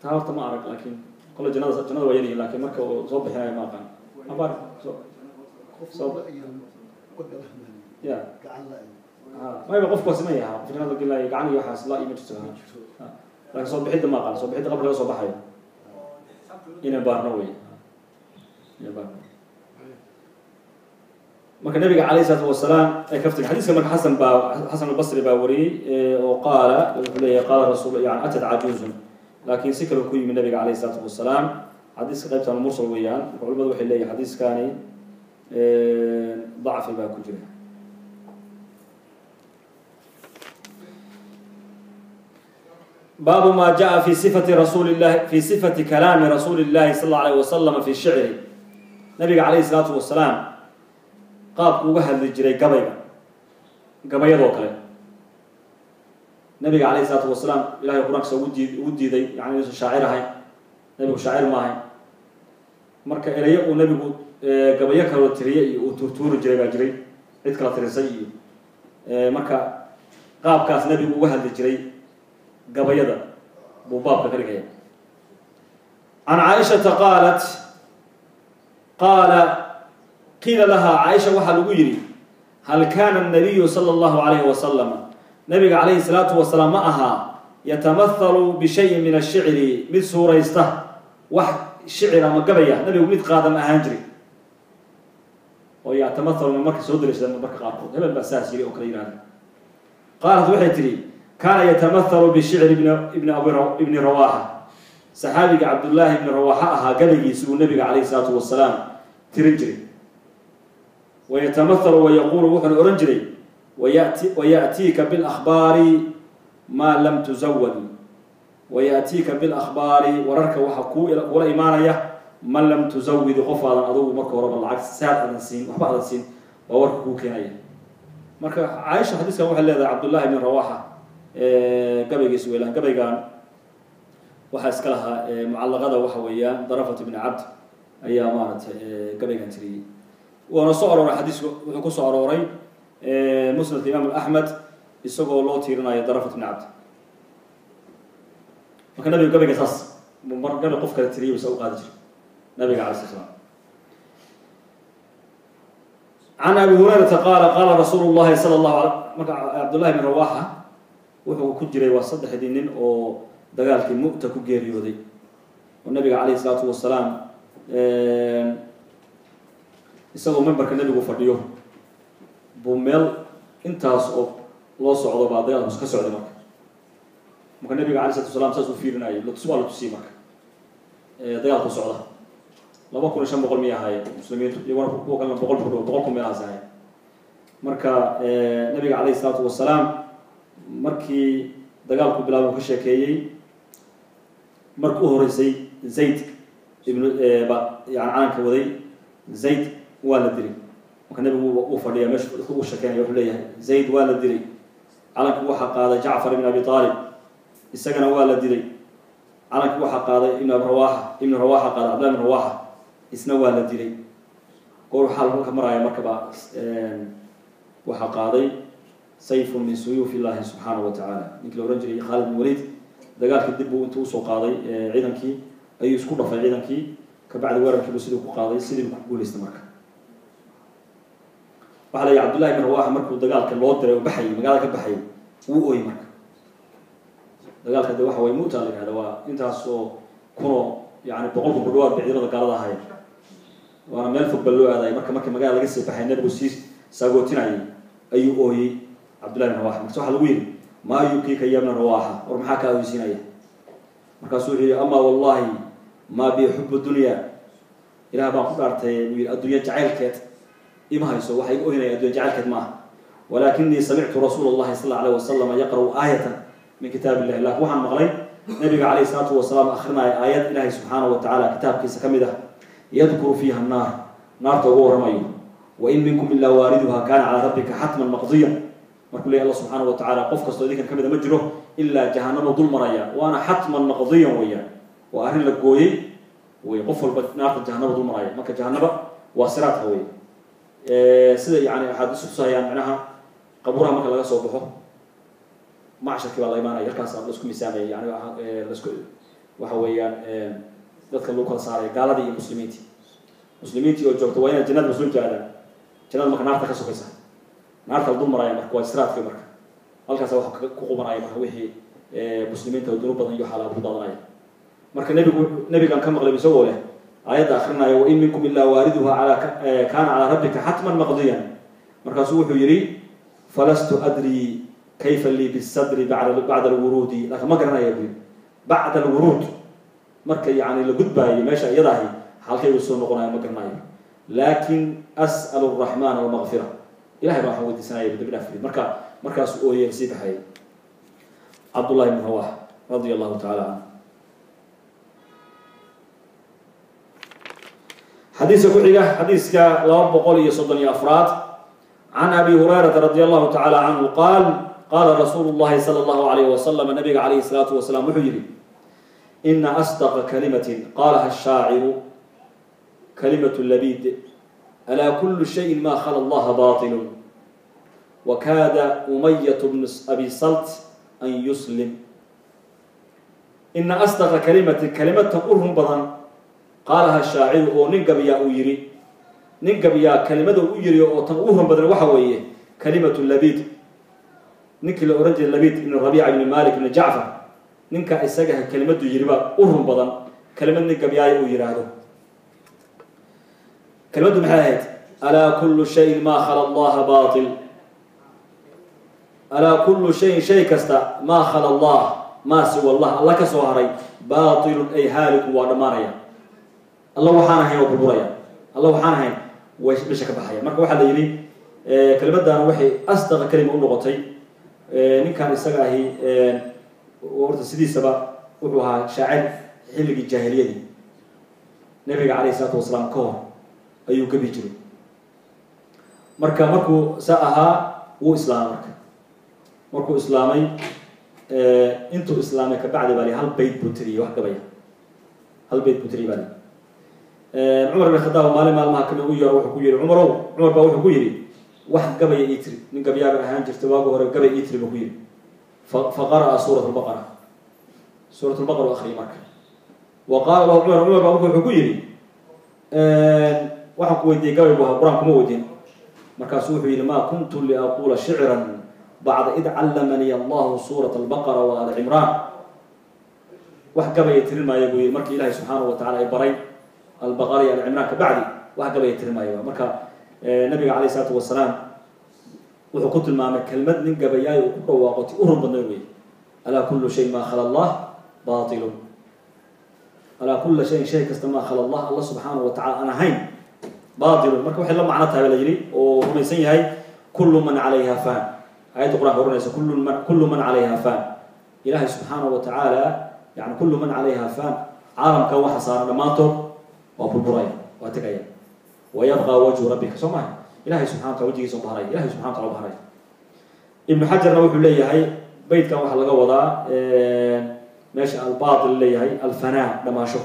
taa horta ma arag, laakiin kole jannada waa yaryihin, laakiin marka uu soo bixinayo ma aqaan abaar soo ya mayba qofku waa siman yahaa. Qof jannada gelaayo gacan iyo waxaas la ima jirto, laakiin soo bixidda ma aqaan, soo bixidda qabri laga soo baxayo inaan baarno wey, inaan baarno. Marka nabiga calayh isalaatu wasalaam ee kaftiga xadiiska marka Xasan Albasri baa wariyey, oo qaala wuxuu leeyahay: qaala rasuul, yani atad cajuuzun, laakiin si kale ku yimi nabiga calayh isalaatu wasalaam. Xadiiska qaybtan mursal weeyaan. Marka culimadu waxay leeyihin xadiiskani dacfi baa ku jira. Baabu ma jaءa fi sifati rasuuli llahi, fi sifati kalaami rasuuli llahi sal اllau alayh wasalam fi shicri. Nabiga calayhi isalaatu wasalaam qaabku uga hadli jiray gabayga, gabayadoo kale. Nabiga calayhi isalaatu wasalaam ilahay qur-aankiisa ugu diiday yani inuusan shaacir ahayn. Nabigu shaacir ma ahayn. Marka erayo uu nabigu gabayo kaloo tiriye iyo uu tuurtuuri jiray baa jiray, cid kala tirisay iyo marka qaabkaas nabigu uga hadli jiray gabayada buu baabka ka dhigaya. Can Caaishata qaalat, qaala qiila lahaa, Caaisha waxaa lagu yidhi: hal kaana الnabiyu sala allahu alayhi wasalam, nabiga calayhi salaatu wasalaam ma ahaa, yatamahalu bishayin min ashicri, mid suuraysta wax shicir ama gabaya, nabigu mid qaada ma ahaan jiray? Oo yatamahalu ma marka soo daliishada marka qaarkood hebel baa saas yiri oo kale yihahda. Qaalat, waxay tidhi: kaana yatamahalu bishicri ibni Rawaxa, saxaabiga Cabdullaahi ibni Rawaxa ahaa gabaygiisi uu nabiga calayhi salaatu wasalaam tirin jiray. Wayatamahalu wayaquulu, wuxuuna ohan jiray: wayati waya'tiika bilakhbaari maa lam tusawad, waya'tiika bilakhbaari, wararka waxaa kula imaanaya, man lam tusawidi, qof aadan adugu marka horeba lacag saad aadan siin, waxba aadan siin waa warka kuu keenaya. Marka Caaisha xadiiskan waxay leedahay Cabdullahi ibni Rawaxa gabaygiis weelaan. Gabaygan waxaa iska lahaa mucallaqada waxa weeyaan Darafat ibni Cabd ayaa maaragtay gabaygan tiriyey, waana soo arooray xadiisku, wuxuu ku soo arooray Musnadka Imaam Axmed isagoo loo tiirinayo Darafat ibni Cabd. Marka nabiga gabayga saas mar gabay qof kale tiriyay basa u qaadi jiray nabiga alay sla slam. Can Abi Hurayrata qaala qaala rasuulu llahi sala allahu ala. Marka Cabdullahi bn Rawaxa wuxuu ku jiray waa saddexdii nin oo dagaalkii Mu'ta ku geeriyooday, oo nabiga calayhi isalaatu wasalaam isagoo memberka nabigu fadhiyo Buu meel intaas oo loo socdo baa dagaalku ka socday. Marka nabiga alay slatu wasalaam saas u fiirinayay, waa la tusiyey. Marka dagaalku socda 2500 miyay ahaayeen muslimiintu, iyaguna kuwa kalena 100 ku dhow, 100,000 meelahaas ahaayeen. Marka nabiga calayhi salaatu wasalaam markii dagaalku bilaabo ka sheekeeyey, marka u horeysay Zayd ibnu ba yani calanka waday, Zayd waa la dilay. Marka nabigu uu fadhiya meesha, dadku uu sheekeynaya, wuxuu leeyahay: "Zayd waa la dilay, calanku waxaa qaaday Jacfar ibn Abi Aalib, isagana waa la dilay, calanku waxaa qaaday Ibn Rawaxa, Ibn Rawaxa qaaday, Cabdillah ibn Rawaxa, isna waa la dilay." Goor waxaa halka maraya markaba waxaa qaaday sayfun min suyuuf illahi subxaanahu wa tacaala, ninkii la ohan jiray Khaalid bin Waliid. Dagaalkii dib buu intuu usoo qaaday ciidankii, ayuu isku dhafay ciidankii, kabacdi weerarkii buu sidii ku qaaday, sidii buu ku guuleystay. Marka waxaa la yihi Cabdullahi ibn Rawaxa markuu dagaalka loo diray oo baxayay, magaalada ka baxayay, wuu ooyey. Marka dagaalka de waxa way Muta la yihahda, waa intaas oo kunoo, yani 100,000 ku dhawaad bay ciidamada gaalada ahaayeen, waana meel fog ba loo aadayay. Marka markii magaalada laga sii baxay, nabigu sii saagootinayay, ayuu ooyey Cabdullahi ibn Rawaxa. Markaas waxaa lagu yidhi: "Maa yubkiika ya ibna Rawaxa? War maxaa kaa oysiinaya?" Markaasuu wuxuu yihi: "Amaa wallahi maa bi xubu dunya, Ilaah baan ku dhaartay," buu yihi, "addunya jacaylkeed ima hayso, waxa iga oynaya addunya jacaylkeed maaha. Walaakinii samictu rasuula allahi sal alla alayh wasalam yaqra'u aayatan min kitaab illahi, laakin waxaan maqlay nabiga calayhi salaatu wasalaam akrinaya aayad Ilaahay subxaanahu wa tacaala kitaabkiisa ka mid ah, yadkuru fiiha annaar, naarta uga warramayo, wain minkum ilaa waariduha kaana calaa rabbika xatman maqdiya. Markuu leey Allah subxaana wa tacala qof kastoo idinkan ka mida ma jiro ilaa jahanamo dul maraya, waana xatman maqdiyan weeyaan, waa arrin la gooyey wey, qof walba naarta jahanaba dul maraya." Marka jahanaba waa siraadka wey, sida yani axaadiisu tusahayaan. Macnaha qabuuraha marka laga soo baxo, macsharkii baa la imaanaya, halkaas la isku miisaamaya, yani lasku waxa weeyaan dadka lagu kala saaraya gaaladii iyo muslimiintii. Muslimiintii oo joogta waa inay jannada muslimiintu aadaan, jannada marka naarta ka sokaysa, naarta la dul maraya. Marka waa siraadkii, marka halkaas waxa ku qubanaya marka wixii muslimiinta dunuub badan iyo waxaa lagu daadanaya. Marka nebigu, nebigan ka maqlay isagoo leh aayadda akrinaya: "Wain minkum ilaa waariduha ala kaana calaa rabbika xatman maqdiyan." Markaasuu wuxuu yihi: "Falastu adri kayfa lii bisadri bacda alwuruudi, laakin ma garanaya," buu yii, "bacda alwuruud, marka yani la gudbaayo meesha iyadaahi, halkaygu soo noqonayo ma garanayo, laakin as'al araxman almaqfira, Ilahay baa waxaan weydiisanaya dambi dhaaf." Marka markaasuu ooyey, sii baxayay Cabdullahi ibn Rawax radia allahu tacala canhu. Xadiiska ku xiga, xadiiska 234aad: can Abi Hurayrata radi allahu tacala canhu qaal: qaala rasuulu llahi sala allahu alayh wasalam, nabiga calayhi salaatu wasalaam wuxuu yihi: "Ina asdaqa kalimatin qaalaha ashaaciru kalimatu Labiid: alaa kulu shayin ma khala allaha baطilu, wakaada Umayat bnu Abi Salt an yuslim." Ina asdaqa kalimatin, kalimatan u run badan, qaalaha shaaciru, oo nin gabiyaa uu yihi, nin gabiyaa kalimada u yiri oo tan ugu run badan waxa weeye kalimatu Labiid, ninkii la ohan jiray Labiid ibn Rabiica ibn Malik ibn Jacfar. Ninka isagaha kelimadu yiriba u run badan kelimad nin gabyaayo uu yidhaahdo. Kelimaddu maxay ahayd? Alaa kullu shayin maa khala allaha batil, alaa kullu shayin, shay kasta, maa khala allah, maa siwa allah, alla ka soo haray, baatilun ay haalikun, waa dhammaanaya. Alla waxaan ahayn waa burburaya, alla waxaan ahayn way meesha ka baxaya. Marka waxaa la yidhi kelimadan waxay asdaqa kelima u noqotay ninkan isaga ahi. Horta sidiisaba wuxuu ahaa shaacir xilligii jaahiliyadii, nabiga calayhi isalaatu wasalaam ka hor ayuu gabi jiray. Marka markuu saa ahaa wuu islaamay. Marka markuu islaamay, intuu islaamay kabacdi baa li hal bayt buu tiriyay, wax gabaya, hal bayt buu tiriyay baa li. Cumar ibn Khadaab maalin maalmaha kamid u yeero, wuxuu ku yihi: "Cumarow," Cumar baa wuxuu ku yidhi: "Wax gabaya ii tiri, nin gabyaaba ahaan jirta waagi hore, gabay ii tiri," buu ku yidhi. Fa qara'a suurat lbaqara, suurat lbaqara u akriyay. Marka wa qaala lahu Cumar, Cumar baa marka wuxuu ku yidhi: "Waxaan ku weydiiyey gabay buu ahaa, Qur-aan kuma weydiin." Markaasuu wuxuu yihi: "Ma kuntu liaqula shicran bacda id callamanii allahu suurat albaqara wa ala Cimraan." Wax gabaya tirin maayo, buu yihi, markii Ilahay subxaanahu wa tacala ay baray Albaqara iyo Alcimraan ka bacdi, wax gabaya tirin maayo. Marka nabiga calayh isalaatu wasalaam Wuxuu ku tilmaamay kelmad nin gabayaay uu ku dhawaaqo ti u run badnay weeye. Alaa kullu shay maa khala allah baatilun, alaa kulla shayin shay kasta maa khala allah, alla subxaanahu wa tacala aan ahayn, baatilun. Marka waxay la macno tahay baa la yidhi oo rumaysan yahay kullu man calayha fan, aayadda qur-aanka oranaysa kullu man calayha fan. Ilaahay subxaanahu wa tacaala yani kullu man calayha fan, caalamka waxa saaran dhammaantood waa burburaya, waa tegaya. Wayabqa wajhu rabbika, soo maha? Ilahay subxana wa tala wajigiisa baharaya, ilahay subxana wa tala baharaya. Ibnu Xajarna wuxuu leeyahay beytkan waxaa laga wadaa meesha albaatil leeyahay alfanaa, dhamaasho.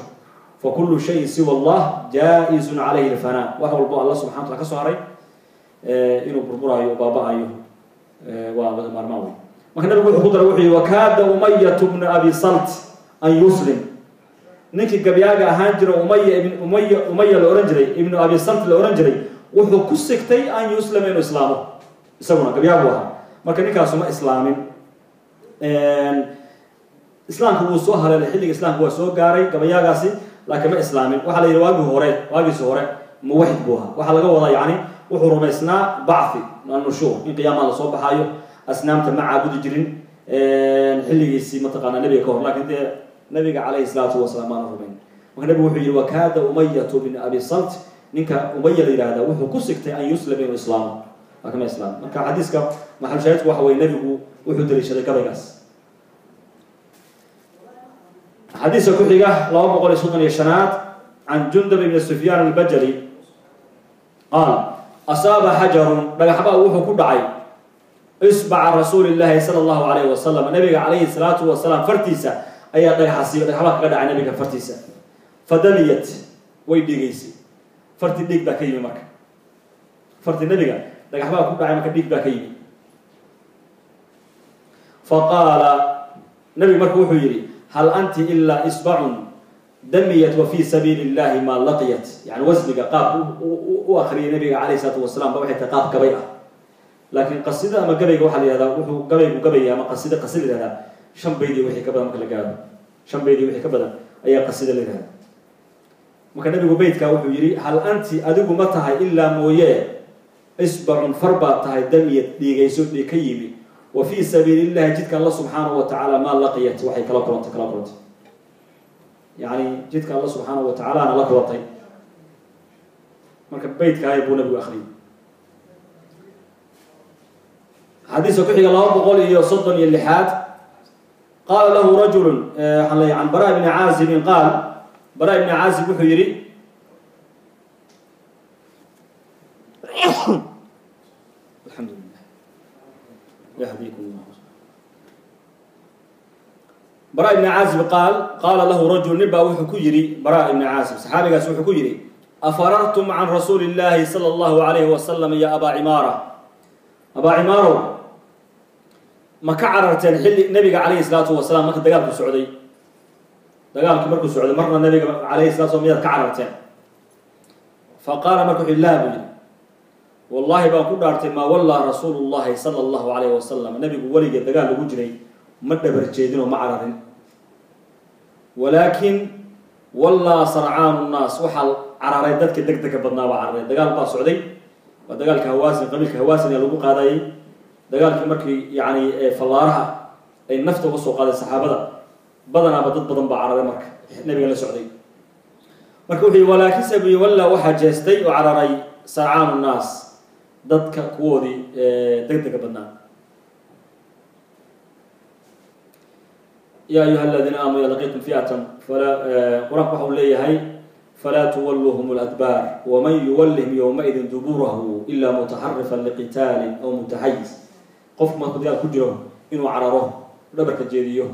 Fakulu shayin siwa allah jaa-izun calayhi alfanaa, wax walbo alla subxana wa tala ka soo haray inuu burburaayo o baaba-ayo waa laga maarmaan wey. Marka nabigu wuxuu ku daray, wuxuu yihi wakaada Umayatu bnu Abi Salt an yuslim. Ninkii gabyaaga ahaan jira Umaya ibn Umaya, Umaya la ohan jiray, Ibnu Abi Salt la ohan jiray, wuxuu ku sigtay an yuslama, inuu islaamo, isaguna gabyaagu ahaa. Marka ninkaasu ma islaamin. Islaamku wuu soo haleelay, xilliga islaamku waa soo gaaray gabayaagaasi, laakiin ma islaamin. Waxaa la yidhi waagii hore, waagiisi hore muwaxid buu ahaa. Waxaa laga wadaa yani wuxuu rumaysnaa bacthi, annushuur, in qiyaamaha lasoo baxaayo, asnaamta ma caabudi jirin xilligiisii mataqaanaa nabiga ka hor, lakin dee nabiga calayhi salaatu wasalaam maana rumayn. Marka nabigu wuxuu yihi wakaada Umayatu bin Abi Salt, ninka Umaya la yihahda wuxuu ku sigtay an yuslima, inuu islaamo, laakiin ma islaam. Marka xadiiska maxalushaahidku waxa weye nebigu wuxuu daliishaday gabaygaas. Xadiiska ku xiga 235aad, can Jundab ibn Sufyaan albajali qaal asaaba xajarun, dhagaxbaa wuxuu ku dhacay isbaca rasuuli llahi sala allahu alayhi wasalam, nabiga calayhi salaatu wasalaam fartiisa ayaa dhagaxasi, dhagaxbaa kaga dhacay nabiga fartiisa. Fadamiyat, way dhiigaysay farti, dhiig baa ka yimi. Marka farti nabiga dhagaxbaa ku dhacay, marka dhiig baa ka yimi. Faqaala nabigu, marka wuxuu yidhi hal anti ilaa isbacun damiyat wa fi sabiili illahi maa laqiyat. Yani wasniga qaabka u akriyay nabiga calayhi salaatu wasalaam ba waxay tahay qaab gabay ah, laakiin qasida ama gabayga waxaa la yihahdaa wuxuu gabaygu gabaya ama qasida qasida la yihahdaa 5 bayd iyo wixii ka badan. Marka la gaaro 5 bayd iyo wixii ka badan ayaa qasida la yihahdaa. Marka nabigu beytkaa wuxuu yidhi hal anti, adigu ma tahay ilaa mooye isbacun, far baad tahay, damiyad, dhiigayso, dhiig ka yimi, wa fii sabiili illahi, jidka alla subxaanahu wa tacaala, maa laqiyat, waxay kala kulantay, kala kulantay, yani jidka alla subxaanahu wa tacaalana la kulantay. Marka beytkaay buu nabigu akriyay. Xadiiska ku xiga 236aad, qaala lahu rajulu, waxaan leeyahy can Bara bni Caazibin qaal, Bara ibni Caazib wuxuu yihi, alxamdu lilah yahdiikum llah. Bara ibni Caazib qaal qaala lahu rajul, nin baa wuxuu ku yidhi Bara ibni Caazib, saxaabigaas wuxuu ku yidhi afarartum can rasuuli illahi sala allahu alayhi wasalam ya Abaa Cimaara? Abaa Cimaarow, ma ka cararteen xilli nabiga calayhi salaatu wasalaam marka dagaalku socday? Dagaalkii markuu socday marna nabiga calayhi salatu slam miyaad ka cararteen? Fa qaala, marka wuxu laa buu yidhi, wallahi baan ku dhaartay maa wallaa rasuulu llahi sala allahu alayhi wasalam, nabigu weligeed dagaal lagu jiray ma dhabar jeedin oo ma cararin, walaakin wallaa sarcaanu nnaas, waxaa cararay dadka deg dega badnaa baa cararay. Dagaal baa socday, waa dagaalka Hawaasin, qabiilka Hawaasin ee lagu qaadayay. Dagaalkii markii yani fallaaraha ay nafta uga soo qaaday saxaabada badanaaba dad badan baa cararay marka nabiga la socday. Marka wuxuu yihi walaakinse buyi wallaa, waxaa jeestay oo cararay sarcaanu nnaas, dadka kuwoodii deg dega badnaa. Ya ayuha aladiina aamanu ida laqiitum fi'atan falaa, qur-aanku waxa uu leeyahay falaa tuwalluuhum aladbaar waman yuwallihim yowmaidin duburahu ila mutaxarifan liqitaalin aw mutaxayis. Qofku markuu dagaal ku jiro inuu cararo, dhabarka jeediyo,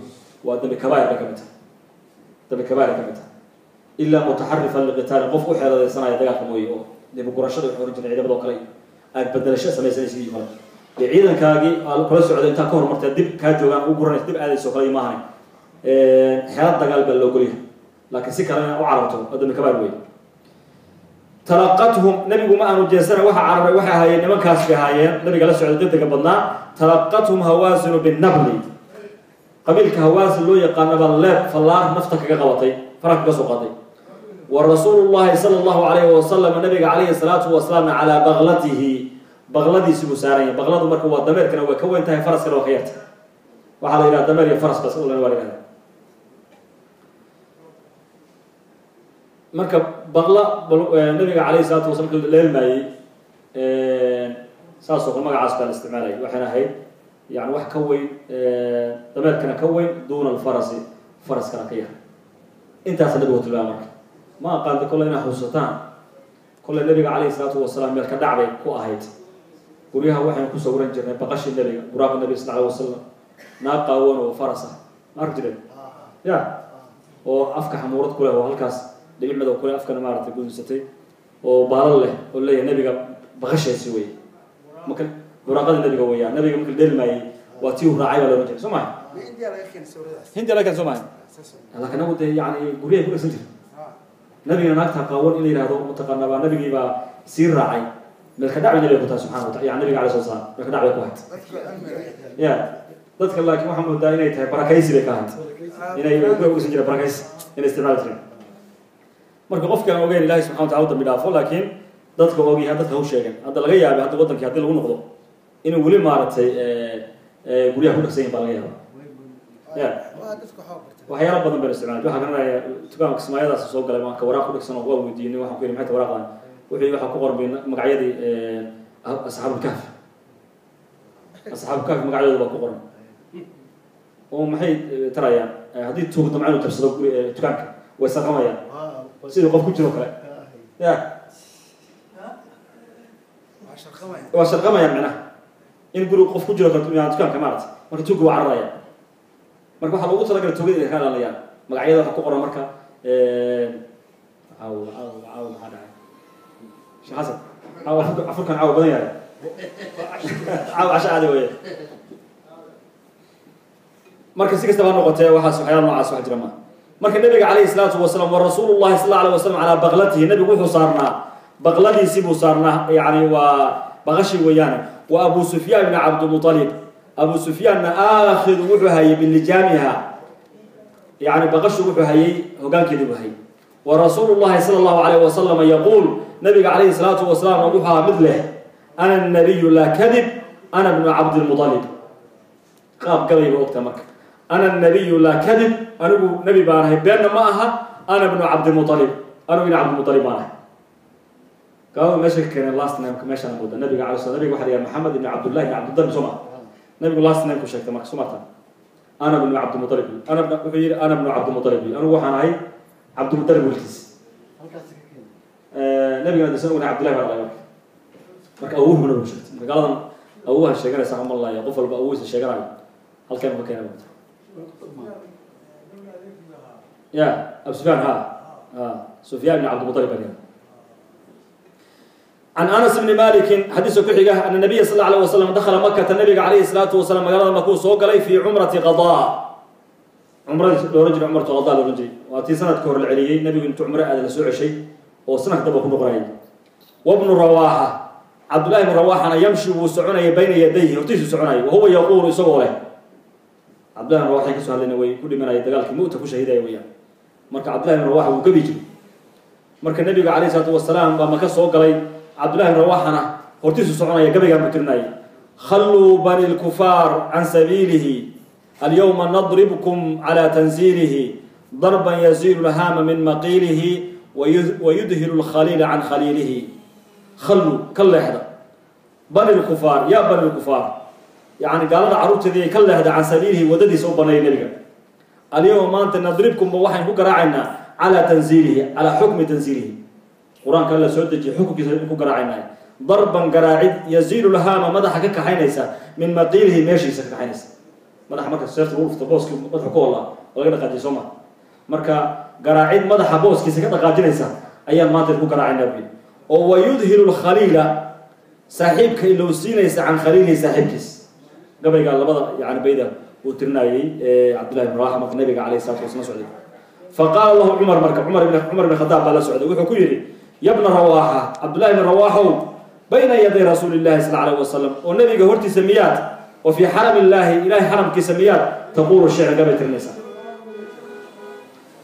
waa dambi kabaa'ir bay ka mid tahay, dambi kabaa'ir ka mid tahay, ilaa mutaxarifan liqitaalin, qof u xeeladaysanaya dagaalka mooye, oo dibugurashada waxay ohan jireen ciidamada oo kale aad bedelasho samaysanaysid iyo kale dee ciidankaagii aad kula socday intaa ka hormartay dib kaa joogaan u guranaysa dib aadayso kale maahane, xeelad dagaal baa loo golyahay, laakiin si kale inaad u cararto waa dambi kabaa'ir wey. Talaqathum, nabigu ma aanu jeesana, waxa cararay waxay ahaayeen nimankaas bay ahaayeen nabiga la socday degdega badnaa. Talaqathum Hawaasinu binabli, qabiilka Hawaasin loo yaqaano baa leeb fallaar nafta kaga qabatay, faraha kaga soo qaaday. Wa rasuulu llahi sala allahu alayhi wasalam, nabiga calayhi salaatu wasalaamna calaa baklatihi, Baqladiisi buu saaran yahay. Baqladu marka waa dameerkana way ka weyn tahay, faraskana waa ka yartahay. Waxaa la yidhaha dameer iyo faras bas waa la yidhahdaa. Marka baqla nabiga calayhi salaatu wasalaam marka la leelmaayey saas oo kale magacaas baa la isticmaalayay. Waxayna ahayd yani wax ka weyn dameerkana ka weyn, duuna alfarasi, faraskana ka yar. Intaasa nabigu tilmaamay. Marka ma aqaanta kolle inaad xusataan, kolle nabiga calayhi salaatu wasalaam meel ka dhacbay ku ahayd. Guryaha waxaynu ku sawiran jirnay baqashii nabiga, buraaqa nabiga sal alay wasalam, naag qaawan oo faras ah ma arki jireen ya, oo afka xamuurad ku leh oo halkaas dhibic madow ku leh, afkana maaragtay gudunsatay oo baalal leh, oo leeyahay nabiga baqashaasi wey. Marka buraaqada nabiga weeyaan, nabiga marka la dheelmaayey waa tii uu raacay baa la ohan jiray, soo maha? Hindiya laga keenay, soo maha? Laakiin anagu dee yani guryahay ku dhegsan jira nabigana naagta qaawan in la yihahdo mataqaanaa baa nabigii baa sii raacay. Meel ka dhac bay nabiga ku tahay subxana wa taala, yani nabiga alayhi salatu wasalaam meel ka dhac bay ku ahayd ya dadka. Laakiin waxaa moodaa inay tahay barakaysi bay ka ahayd, inay ku ogeysan jireen barakaysi inay isticmaali jireen. Marka qofki aan ogeyn Ilahay subxana wa tacala u dambi dhaafo, laakiin dadka ogyahay dadka ha u sheegen. Hadda laga yaabay hadda wadankii haddii lagu noqdo inuu weli maaragtay guryaha ku dhegsan yihin baa laga yaaba ya. Waxyaala badan baynu isticmaalay. Waxaa garanaya dukaanka kismaayadaas soo galay marka waraaq ku dhegsan oo waa weydiinay. Waxaan ku yidhi maxay tahay waraaqdan? Wuxuu yidhi waxaa ku qoran bay magacyadii asxaabulkahf, asxaabulkahf magacyadooda baa ku qoran. Oo maxay tarayaan haddii tuug damca inuu jabsado guri dukaanka way sarqamayaan sidii qof ku jiro kale ya, waa sharqamayaan macnaha in guri qof ku jiro kale dukaanka maarata. Marka tuugga waa cararaya. Marka waxaa loogu talagalay tuugada inay ka ilaalinayaan magacyada waxa ku qoran. Marka caaw caaw caaw maxaa dhacay Sheekh Xasan? Caaw afurkan caaw badan yahay, caaw casho caadi weeye. Marka si kastaba ha noqotee, waxaas waxyaala noocaas wax jira maaha. Marka nabiga calayhi salaatu wasalaam wa rasuulullahi sal alla alayh wasalam calaa baqlatihi, nabigu wuxuu saarnaa baqladiisii buu saarnaa, yacni waa baqashii weeyaane. Wa Abu Sufyaan ibni Cabdimutalib, Abu Sufyaanna aakhidu wuxuu hayay bilijaamiha, yacni baqashu wuxuu hayay hoggaankeedii buu hayay. Wa rasuulu llahi sala allahu alayh wasalam yaquul, nabiga calayhi salaatu wasalaam wuxuu ahaa mid leh ana nabiyu laa kadib ana bnu Cabdilmutalib. Qaab gabay ba ogtaa. Marka ana nabiyu laa kadib, anigu nebi baan ahay, beenna ma aha, ana bnu Cabdimutalib, anigu ina Cabdimutalib baan ahay. Gaalada meesha ka keeneen last name-ka meeshaan mooda nabiga alay sla. Nabiga waxa la yidhaha Maxamed ibn Cabdullahi ibn Cabdilmutalib, soo ma? Nabigu last name ku sheegtay marka, soo marta ana bnu Cabdimutalib, ana wuxuu yidhi ana bnu Cabdimutalib, anigu waxaan ahay Cabdimutalib wiilkiis. Nabigana desan ognahay Cabdillahi baa dhalay. Marka awowuhu nabigu sheegtay. Marka gaaladan awowaha sheeganaysa malaya, qof walba awowiisa sheeganayo halkeen ka keenay moota ya Abu Sufyaan ha ha Sufyaan ibn Cabdimutalib baa yidhaha. Can Anas bni Malikin xadiiska ku xiga, ana nabiya sal alla alayh wasalam dakhala Makata, nabiga calayhi salaatu wasalaam magaalada Makuu soo galay fii cumrati qadaa, cumradii la ohan jiray cumratu qadaa la ohan jiray, waa tii sanadka hor la celiyey. Nabigu intuu cumro aada la soo ceshay oo sanadka damba ku noqonayay. Wabnu Rawaaxa, Cabdullahi bnu Rawaaxana yamshi wuu soconaya bayna yadayhi, hortiisuu soconayay, wahuwa yaquulu isagoo leh. Cabdullahi bn Rawaxa kasoo hadlayna way ku dhimanaya dagaalkii Mu'ta ku shahiidaya weeyaan. Marka Cabdullahi bn Rawaxa wuu gabi jiray. Marka nabiga calayhi salaatu wasalaam baa Maka soo galay, Cabdullahi bn Rawaxana hortiisuu soconaya, gabaygaan buu tirinayay: khalluu bani lkufaar can sabiilihi alyawma nadribkum cala tanziilihi darban yaziilu lhaama min maqiilihi wayudhilu lkhaliila can khaliilihi. Khalluu, ka leexda, bani lkufaar, yaa bani lkufaar, yacni gaalada carruurteedii ay ka leexda, can sabiilihi, waddadiisa u baneeyay nebiga. Alyawma, maanta, nadribkumba, waxaynu ku garaacaynaa, calaa tanziilihi, calaa xukmi tanziilihi, qur-aanka alla soo dejiyay xukunkiisa ku garaacaynaa, darban, garaacid, yaziilu lhaama, madaxa ka kaxaynaysa, min maqiilihi, meeshiisa ka kaxaynaysa. Madaxa marka seefta lagu dhufto booskii madaxa ku hollaa oo laga dhaqaajiya, soo ma? Marka garaacid madaxa booskiisa ka dhaqaajinaysa ayaan maanta ku garaacaynaa buyi, oo wayudhilu lkhaliila, saaxiibka ilowsiinaysa, can khaliilihi, saaxiibkiis. Gabaygaa labada yani bayda uu tirinayay Cabdullahi ibn Rawaxa marka nabiga calayhi salatu wasalaam socday. Faqaala lahu Cumar, marka Cumar ibn Khadaab baa la socday, wuxuu ku yidhi: ya bna Rawaaxa, Cabdullahi ibn Rawaaxow, bayna yaday rasuuli llahi sal alayh wasalam, oo nabiga hortiisa miyaad, oo fii xaram illaahi, ilahay xaramkiisa miyaad, taquulu shicra, gabay tirinaysaa?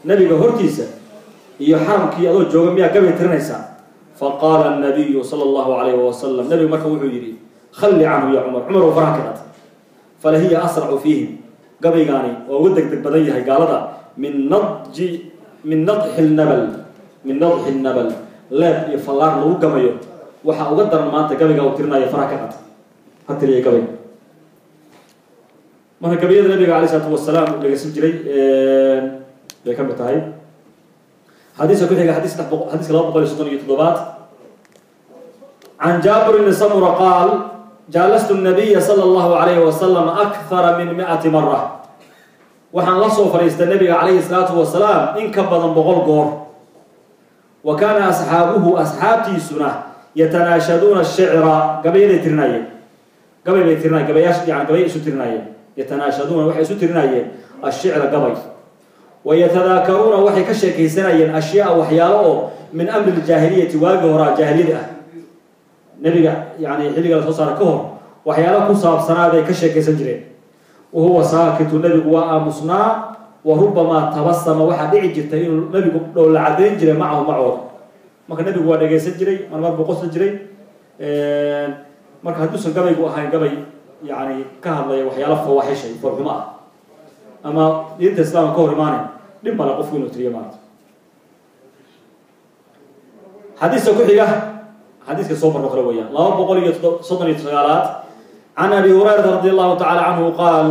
Nabiga hortiisa iyo xaramkii adoo jooga miyaa gabay tirinaysaa? Faqaala الnabiyu sala allahu alayhi wasalam, nabigu marka wuxuu yidhi khalli canhu ya Cumar, Cumar oo faraha ka qad, falahiya asracu fiihim, gabaygaani waa uga deg deg badan yahay gaalada, min nadji min nadxi lnabal, min nadxi lnabal, leeb iyo fallaar lagu gamayo waxaa uga daran maanta gabaygaa uu tirinayo, faraha ka qad, ha tiriya gabay. Marka gabayada nabiga alayh isalaatu wasalaam uu dhegeysan jiray bay ka mid tahay. Xadiiska ku xiga, xadiis xadiiska 237, can Jaabir bni Samura qaal jaalastu nabiya sala allahu alayhi wasalam akthara min 100 mara, waxaan la soo fadhiistay nabiga calayhi salaatu wasalaam in ka badan 100 goor. Wa kaana asxaabuhu, asxaabtiisuna yatanaashaduuna ashicra, gabayaday tirinayeen, gabay bay tirinayeen, gabayaasha yani gabay isu tirinayeen, yatanaashaduuna waxay isu tirinayeen ashicra gabay, wayatadaakaruuna waxay ka sheekaysanayeen ashyaa waxyaalo oo min amri ljaahiliyati, waagii horaa jaahiliyada ah, nabiga yani xilliga la soo saara ka hor waxyaalo ku saabsanaa bay ka sheekaysan jireen. Wahuwa saakitu, nabigu waa aamusnaa, wa rubamaa tabasama, waxaa dhici jirtay inuu nabigu dhowla cadayn jiray macahu macooda. Marka nabigu waa dhegaysan jiray, marmar buu qosli jiray. Marka hadduusan gabaygu ahayn gabay yani ka hadlaya waxyaalo fawaaxishay foolxumo ah ama diinta islaamka ka hor imaanay, dhib male qofku inuu tiriyo maarata. Xadiiska ku xiga xadiiska soo marno kale weeyaan 239aad, can Abi Hurayrata radi allahu tacala canhu qaal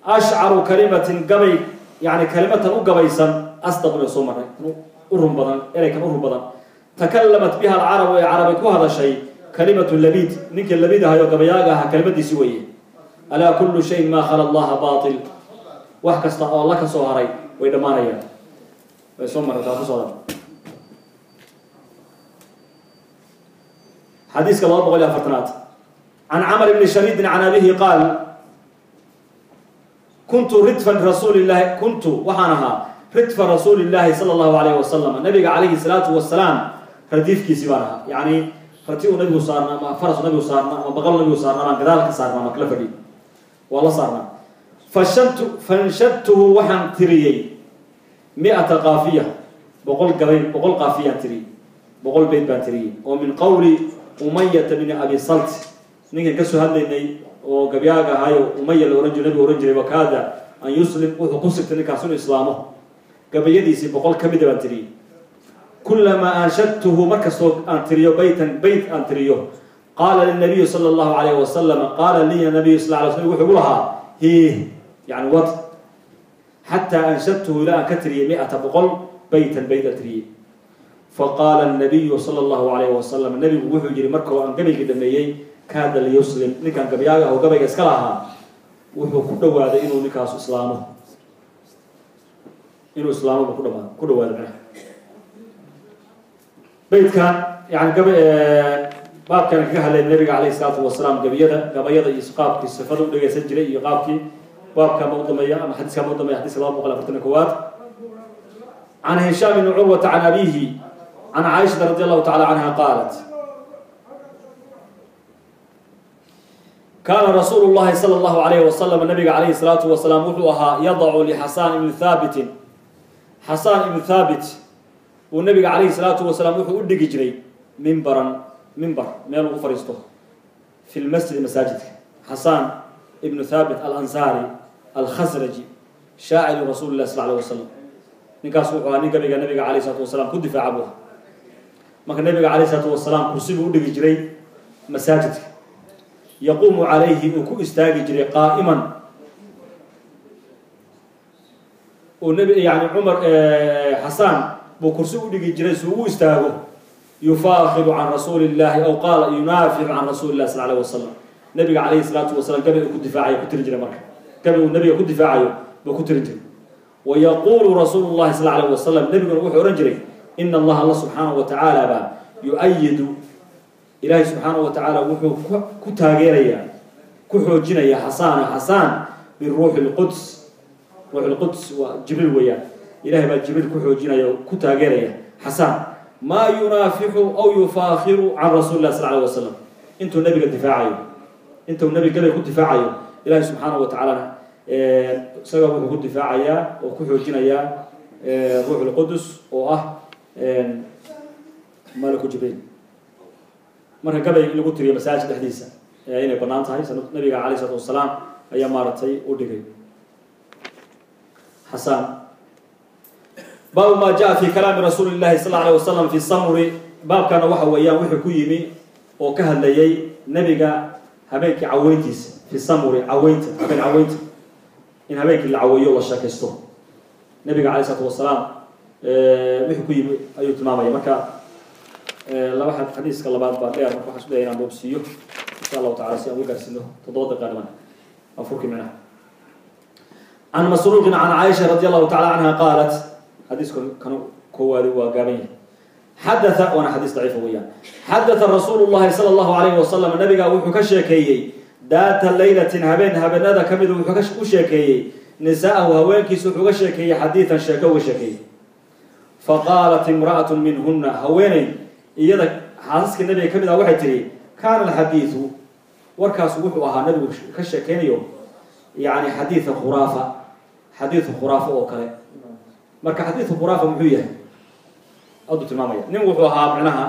ashcaru kalimatin, gabay yani kalimatan u gabaysan, asdaq bay soo marray, u run badan, ereykan u run badan, takallamat biha alcarabu, ee carabi ku hadashay, kalimatu Labiid, ninkii Labiid ahayo gabayaaga ahaa kelimadiisi weeye, alaa kullu shayin maa khala Allaha baatil, wax kasta oo alla ka soo haray way dhammaanayaan. Way soo marray taa ku socda. Xadiiska 240aad, can Camr bni Shariidin can abihi qaal kuntu ridfa rasuuli llahi, kuntu waxaan ahaa ridfa rasuuli llahi sala allahu alayhi wasalam, nabiga calayhi salaatu wasalaam radiifkiisii baan ahaa, yacni rati uu nabigu saarna ama faras nabigu saarna ama baqal nabigu saarna baan gadaal ka saarna ama kala fadhiy, waa la saarnaa. Fashantu fanshadtuhu, waxaan tiriyey 100 qaafiya, 100 gabay, 100 qaafiyaan tiriyey, 100 beyt baan tiriyey oo min qowli Umayata bni Abi Salt, ninkan kasoo hadlaynay oo gabyaaga ahaayo Umaya la ohan jiray, nabigu ohan jiray wakaada an yuslim, wuxuu ku sigtay ninkaas inuu islaamo, gabayadiisii 100 ka mida baan tiriyey. Kulamaa anshadtuhu, markastoo aan tiriyo baytan, beyt aan tiriyo, qaala linabiyu sala allahu alayhi wasalam, qaala liya nabiyu sal lay slam, wuxuu igu lahaa hiih, yani wad, xataa anshadtuhu, ilaa aan ka tiriyey 100, 100 baytan, beyt aan tiriyey. Faqaala nabiyu sala allahu alayhi wasalam, nabigu wuxuu yihi markuu aan gabaygii dhameeyey, kaada liyuslim, ninkaan gabyaaga ah oo gabayga iska lahaa wuxuu ku dhawaaday inuu ninkaasu islaamo, inuu islaamo buu kudhamaa ku dhawaaday. Macnaha beytkan yani gaba baabkan kaga hadlay nabiga calayhi salaatu wasalaam gabiyada gabayada iyo qaabkii sifada u dhegeysan jiray iyo qaabkii baabkan ba u dambeeya ama xadiiskan ba u dambeeya. Xadiiska 241aad, can Hishaam bni Curwata can abihi can Caaishata radi allahu tacala canha qaalat kaana rasuulu llahi sala allahu alayhi wasalam, nabiga calayhi salaatu wasalaam wuxuu ahaa yadacu lixasaan ibni thaabitin, Xasaan ibnu Thaabit uu nabiga calayhi salaatu wasalaam wuxuu u dhigi jiray mimbaran, mimbar meel ugu fadhiisto, fi lmasjidi, masaajidka. Xasaan ibnu Thaabit alansaari alkhasraji, shaaciru rasuuli lah sal alay wasalam, ninkaas wuxuu ahaa nin gabiga nabiga calayh isalaatu wasalaam ku difaaca buu ahaa. Marka nabiga calayh isalaatu wasalaam kursi buu u dhigi jiray masaajidka, yaquumu calayhi, uu ku istaagi jiray qaa'iman, uu nabi yani Cumar Xasaan buu kursi u dhigi jiray si ugu istaago, yufaakhiru can rasuuli illahi aw qaala yunaaficu can rasuuli illahi sal alayh wasalam, nabiga calayhi salaatu wasalaam gabay uu ku difaacayo ku tiri jiray. Marka gabay uu nabiga ku difaacayo buu ku tiri jiray. Wayaquulu rasuulu llahi sal alayh wasalam, nabiguna wuxuu odhan jiray ina Allaha alla subxaanahu wa tacaala baa yu-ayidu, ilaahay subxaanahu wa tacaala wuxuu ku taageerayaa, ku xoojinayaa Xasaana, Xasaan, biruuxi lquds, ruux lquds waa Jibriil weeyaan, ilahay baa Jibriil ku xoojinaya oo ku taageeraya Xasaan, maa yunaafixu aw yufaakhiru can rasuli lah sal alay wasalam, intuu nabiga difaacayo, intuu nabiga gabay ku difaacayo, ilahay subxaanahu wa tacaalana isaga wuxuu ku difaacayaa oo ku xoojinayaa ruux lqudus oo ah Malaku Jibriil. Marka gabay in lagu tiriyo masaajid dhexdiisa inay bannaan tahay, nabiga calayhi salaatu wasalaam ayaa maaragtay u dhigay Xasaan. Baabu maa jaa fi kalaami rasuuli llahi sal alay wasalam fi samuri. Baabkana waxa weeyaan wuxuu ku yimi oo ka hadlayay nabiga habeenkii caweyntiisa, fi samuri, caweynta, habeen caweynta, in habeenkii la caweeyo, la sheekaysto. Nabiga calayhi salaatu wasalaam wuxuu ku yimi ayuu tilmaamaya. Marka laba xadiiska labaad baa dheer, marka waxaan isku daya inaan boobsiiyo insha Allahu tacala si aan uga gaarsiino 7 daqiiqa dhiman afurkii micnaha. Can Masruuqin can Caaisha radi Allahu tacala canha qaalat, xadiisku kan koowaadi waa gaaban yahay, xadatha, waana xadiis daciifa weeyaan. Xadatha rasuulu llahi sala Allahu alayhi wasalam, nabiga wuxuu ka sheekeeyey daata laylatin, habeen habeenada ka mid wuxuu u sheekeeyey nisaa'ahu, haweenkiisa wuxuu uga sheekeeyey xadiidan, sheeko uga sheekeeyey. Faqaalat imra'atu minhuna, haweeney iyada xaasaska nabiga ka mid ah waxay tihi: kaana alxadiidu, warkaas wuxuu ahaa nabigu ka sheekeynayo, yani xadiida khuraafa, xadiidu khuraafa oo kale. Marka xadiidu khuraafa muxuu yahay aduu tilmaamaya. Nin wuxuu ahaa micnaha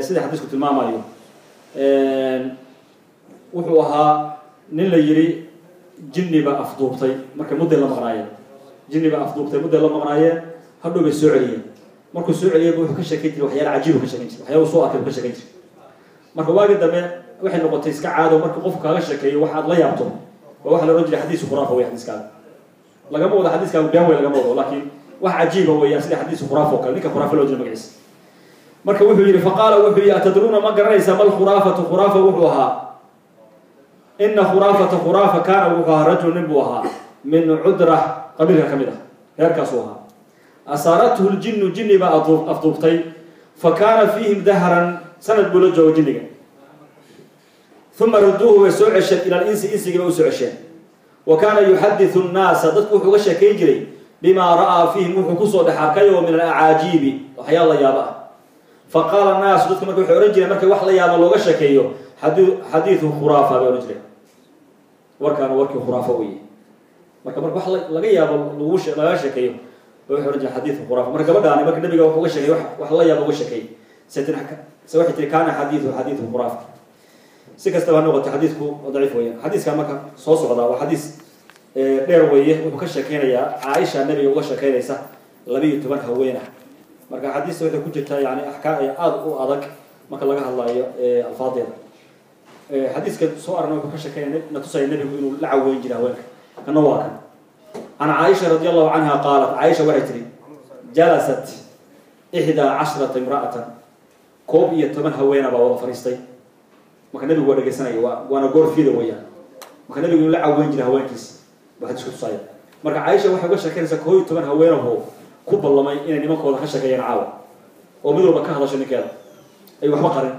sida xadiisku tilmaamayo, wuxuu ahaa nin la yiri jinni baa afduubtay. Marka mudday la maqnaayeen, jinni baa afduubtay, mudday la maqnaayeen, hadhow bay soo celiyeen. Markuu soo celiyey wuxuu ka sheekeyn jiray waxyaala cajiib ka sheekeyn jiray, waxyaala soo arkay buu ka sheekeyn jiray. Marka waagii dambe waxay noqotay iska caado, marka qofku kaaga sheekeeyo wax aad la yaabto waa waxa la odhan jiray xadiisu khuraafa wey. Xadiiskaaga lagama wado xadiiskaagu been wey lagama wado, laakiin wax cajiiba weeyaan, sida xadiisu khuraafa oo kale, ninka khuraafa loo jira magaciisa. Marka wuxuu yidhi, faqaala, wuxuu yidhi: atadruuna, ma garanaysaa, mal khuraafatu, khuraafa wuxuu ahaa? Ina khuraafata, khuraafa, kaana wuxuu ahaa rajul, nin buu ahaa min Cudra qabiilka ka mid ah, reerkaasuu ahaa. Asaarathu ljinnu, jinni baa afduubtay. Fa kaana fiihim dahran, sanad buu la joogo jinniga. Uma raduuhu, way soo cesheen, ila linsi, insigii bay usoo cesheen. Wa kaana yuxaditu nnaasa, dadku wuxuu uga sheekayn jiray, bimaa ra'aa fiihim, wuxuu kusoo dhex arkay oo min alacaajiibi, waxyaala la yaabo ah. Fa qaala annaasu, dadku marka waxay odhan jireen markay wax la yaabo looga sheekeeyo: xadiidu khuraafa bay odhan jireen, warkaana warkii khuraafo weeye. Marka wax laga yaabo lagu lagaga sheekeeyo ba waxay odhan jireen xadiidu khuraafa. Marka gabadhaani marka nabiga wuxuu uga sheekey wax la yaabo uga sheekeeyey, se waxay tiri: kaana xadiidu xadiidu khuraafa. Si kastaba ha noqotay, xadiisku waa daciif weeyaan. Xadiiskan marka soo socdaa waa xadiis dheer weeye. Wuxuu ka sheekeynayaa Caaisha nabiga uga sheekeynaysa 12 haween ah. Marka xadiista waxay ku jirtaa yani axkaam aada u adag marka laga hadlayo alfaadeeda. Xadiiska soo aragna wuxuu ka sheekeynaya, na tusaya nebigu inuu la caweyn jiray haweenka. Kana waa kan. Can Caaisha radi Allahu canha qaalat, Caaisha waxay tihi: jalasat 11 imra'atan, 11 haweena baa wada fadhiistay. Marka nebigu waa dhegeysanaya, waana goor fiida weeyaan. Marka nebigu inuu la caweyn jiray haweenkiisa baa xadiisku tusaya. Marka Caaisha waxay uga sheekeynaysaa 11 haweenahoo ku ballamay inay nimankooda ka sheekeeyaan caawa, oo mid walba ka hadasho ninkeeda ay waxba qarin.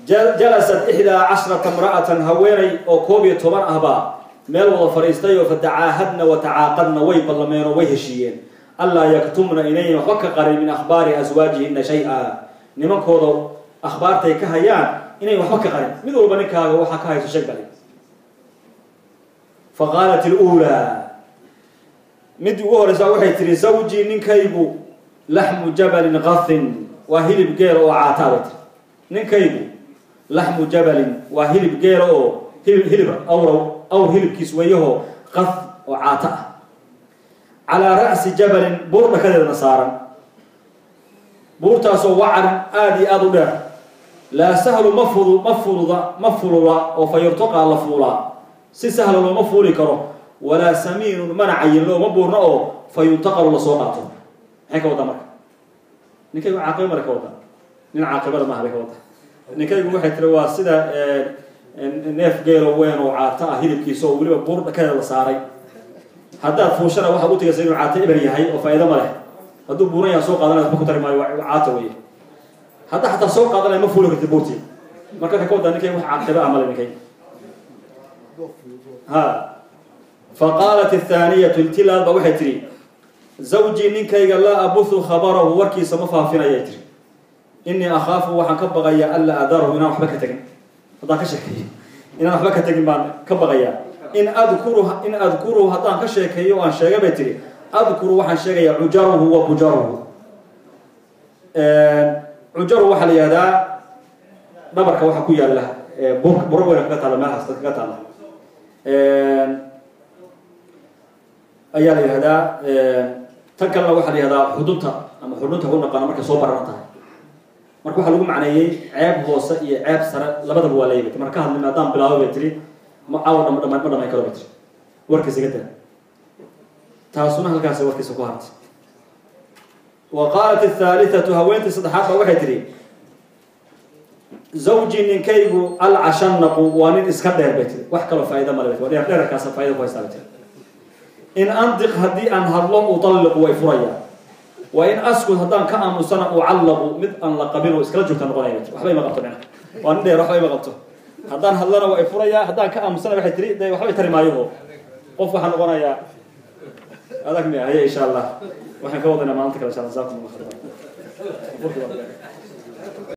Jalasat 11 imra'atan, haweeney oo 11 ah baa meel wada fadhiistay oo fatacaahadna wa tacaaqadna, way ballameen oo way heshiiyeen, anlaa yaktumna, inayn waxba ka qarin, min akhbaari aswaajihina shay-a, nimankooda akhbaartay ka hayaan inayn waxba ka qarin. Mid walba ninkaaga waxaa ka hayso sheeg bali. Fa qaalat iluulaa, midii ugu horeysaa waxay tihi: zawjii, ninkaygu, laxmu jabalin kathin, waa hilib geela oo caataa bay tiri. Ninkaygu laxmu jabalin, waa hilib geela oo hilib awrow, awr hilibkiis weeyahoo, kath, oo caata ah, calaa ra'si jabalin, buur dhakadeedana saaran, buurtaasoo wacarin, aada iyo aada u dheer, laa sahlu, ma fudu, ma fududa, ma fuluda oo fa yurtaqaa, la fuulaa, si sahla looma fuuli karo, walaa samiinun, mana cayinlo, ma buurna oo fa yuntaqalu, lasoo qaato. Maxay ka wadaa marka? Ninkaygu caaqiba male ka wadaa, nin caaqibada maaha bay ka wadaa. Ninkaygu waxay tiri waa sida neef geelo weyn oo caato ah hilibkiisa oo weliba buur dhakadeeda la saaray. Haddaad fuushana waxaad u tegaysa inuu caato eber yahay oo faa'iido ma leh. Hadduu buuran yaha soo qaadanaya waxba ku tari maayo, waa caato weeye. Hadda xataa soo qaadanaya ma fuuli kartid buurtii. Marka waxay ka wadaa ninkaygu wax caaqiba ah male ninkaygu ha. Faqaalat athaaniyatu, iltilaad ba waxay tihi: zawjii, ninkayga, laa abuthu khabarahu, warkiisa ma faafinayay tiri. Inii akhaafu, waxaan ka baqayaa, anlaa adarahu, inaan waxba ka tegin haddaan ka sheekeeyo, inaan waxba ka tegin baan ka baqayaa. In adkuruhu, haddaan ka sheekeeyo o aan sheega bay tihi, adkuru, waxaan sheegayaa, cujaruhu wa bujaruhu. Cujaru waxaa la yihahdaa dhabarka waxa ku yaala buro weyna kaga taalla, meelahaas kaga taalla ayaa la yihahdaa. Tan kalena waxaa la yihahdaa xudunta ama xudunta u naqaano markay soo bararan tahay. Marka waxaa lagu macneeyey ceeb hoose iyo ceeb sare labadaba waa leeyahay. Marka ka hadlin haddaan bilaabo bay tiri, ma caawa dhama dhama ma dhamayn karo bay tiri, warkiisa iga daa. Taasuna halkaas warkiisa ku hartay. Wa qaalat athaalithatu, haweentii saddexaad baa waxay tihi, zawji ninkaygu alcashanaqu waa nin iska dheer bay tiri, wax kaloo faa'iida male bay tiri, waa dheer dheerkaasa faa'iida ku haystaa bay tiri. In andiq haddii aan hadlo utalliqu way furayaa, wa in askud haddaan ka aamusana ucallaqu, mid aan la qabin oo iskala joogta noqonaya bay tiri. Waxba ima qabto micnaha, waa nin dheer, waxba ima qabto, haddaan hadlana waa i furayaa, haddaan ka aamusana waxay tiri dee waxba tari maayoho, qof waxaa noqonayaa adag miya. Haye, insha Allah waxaan ka wadanaa maalinta kale insha Allah. Jazakum Allah khayr.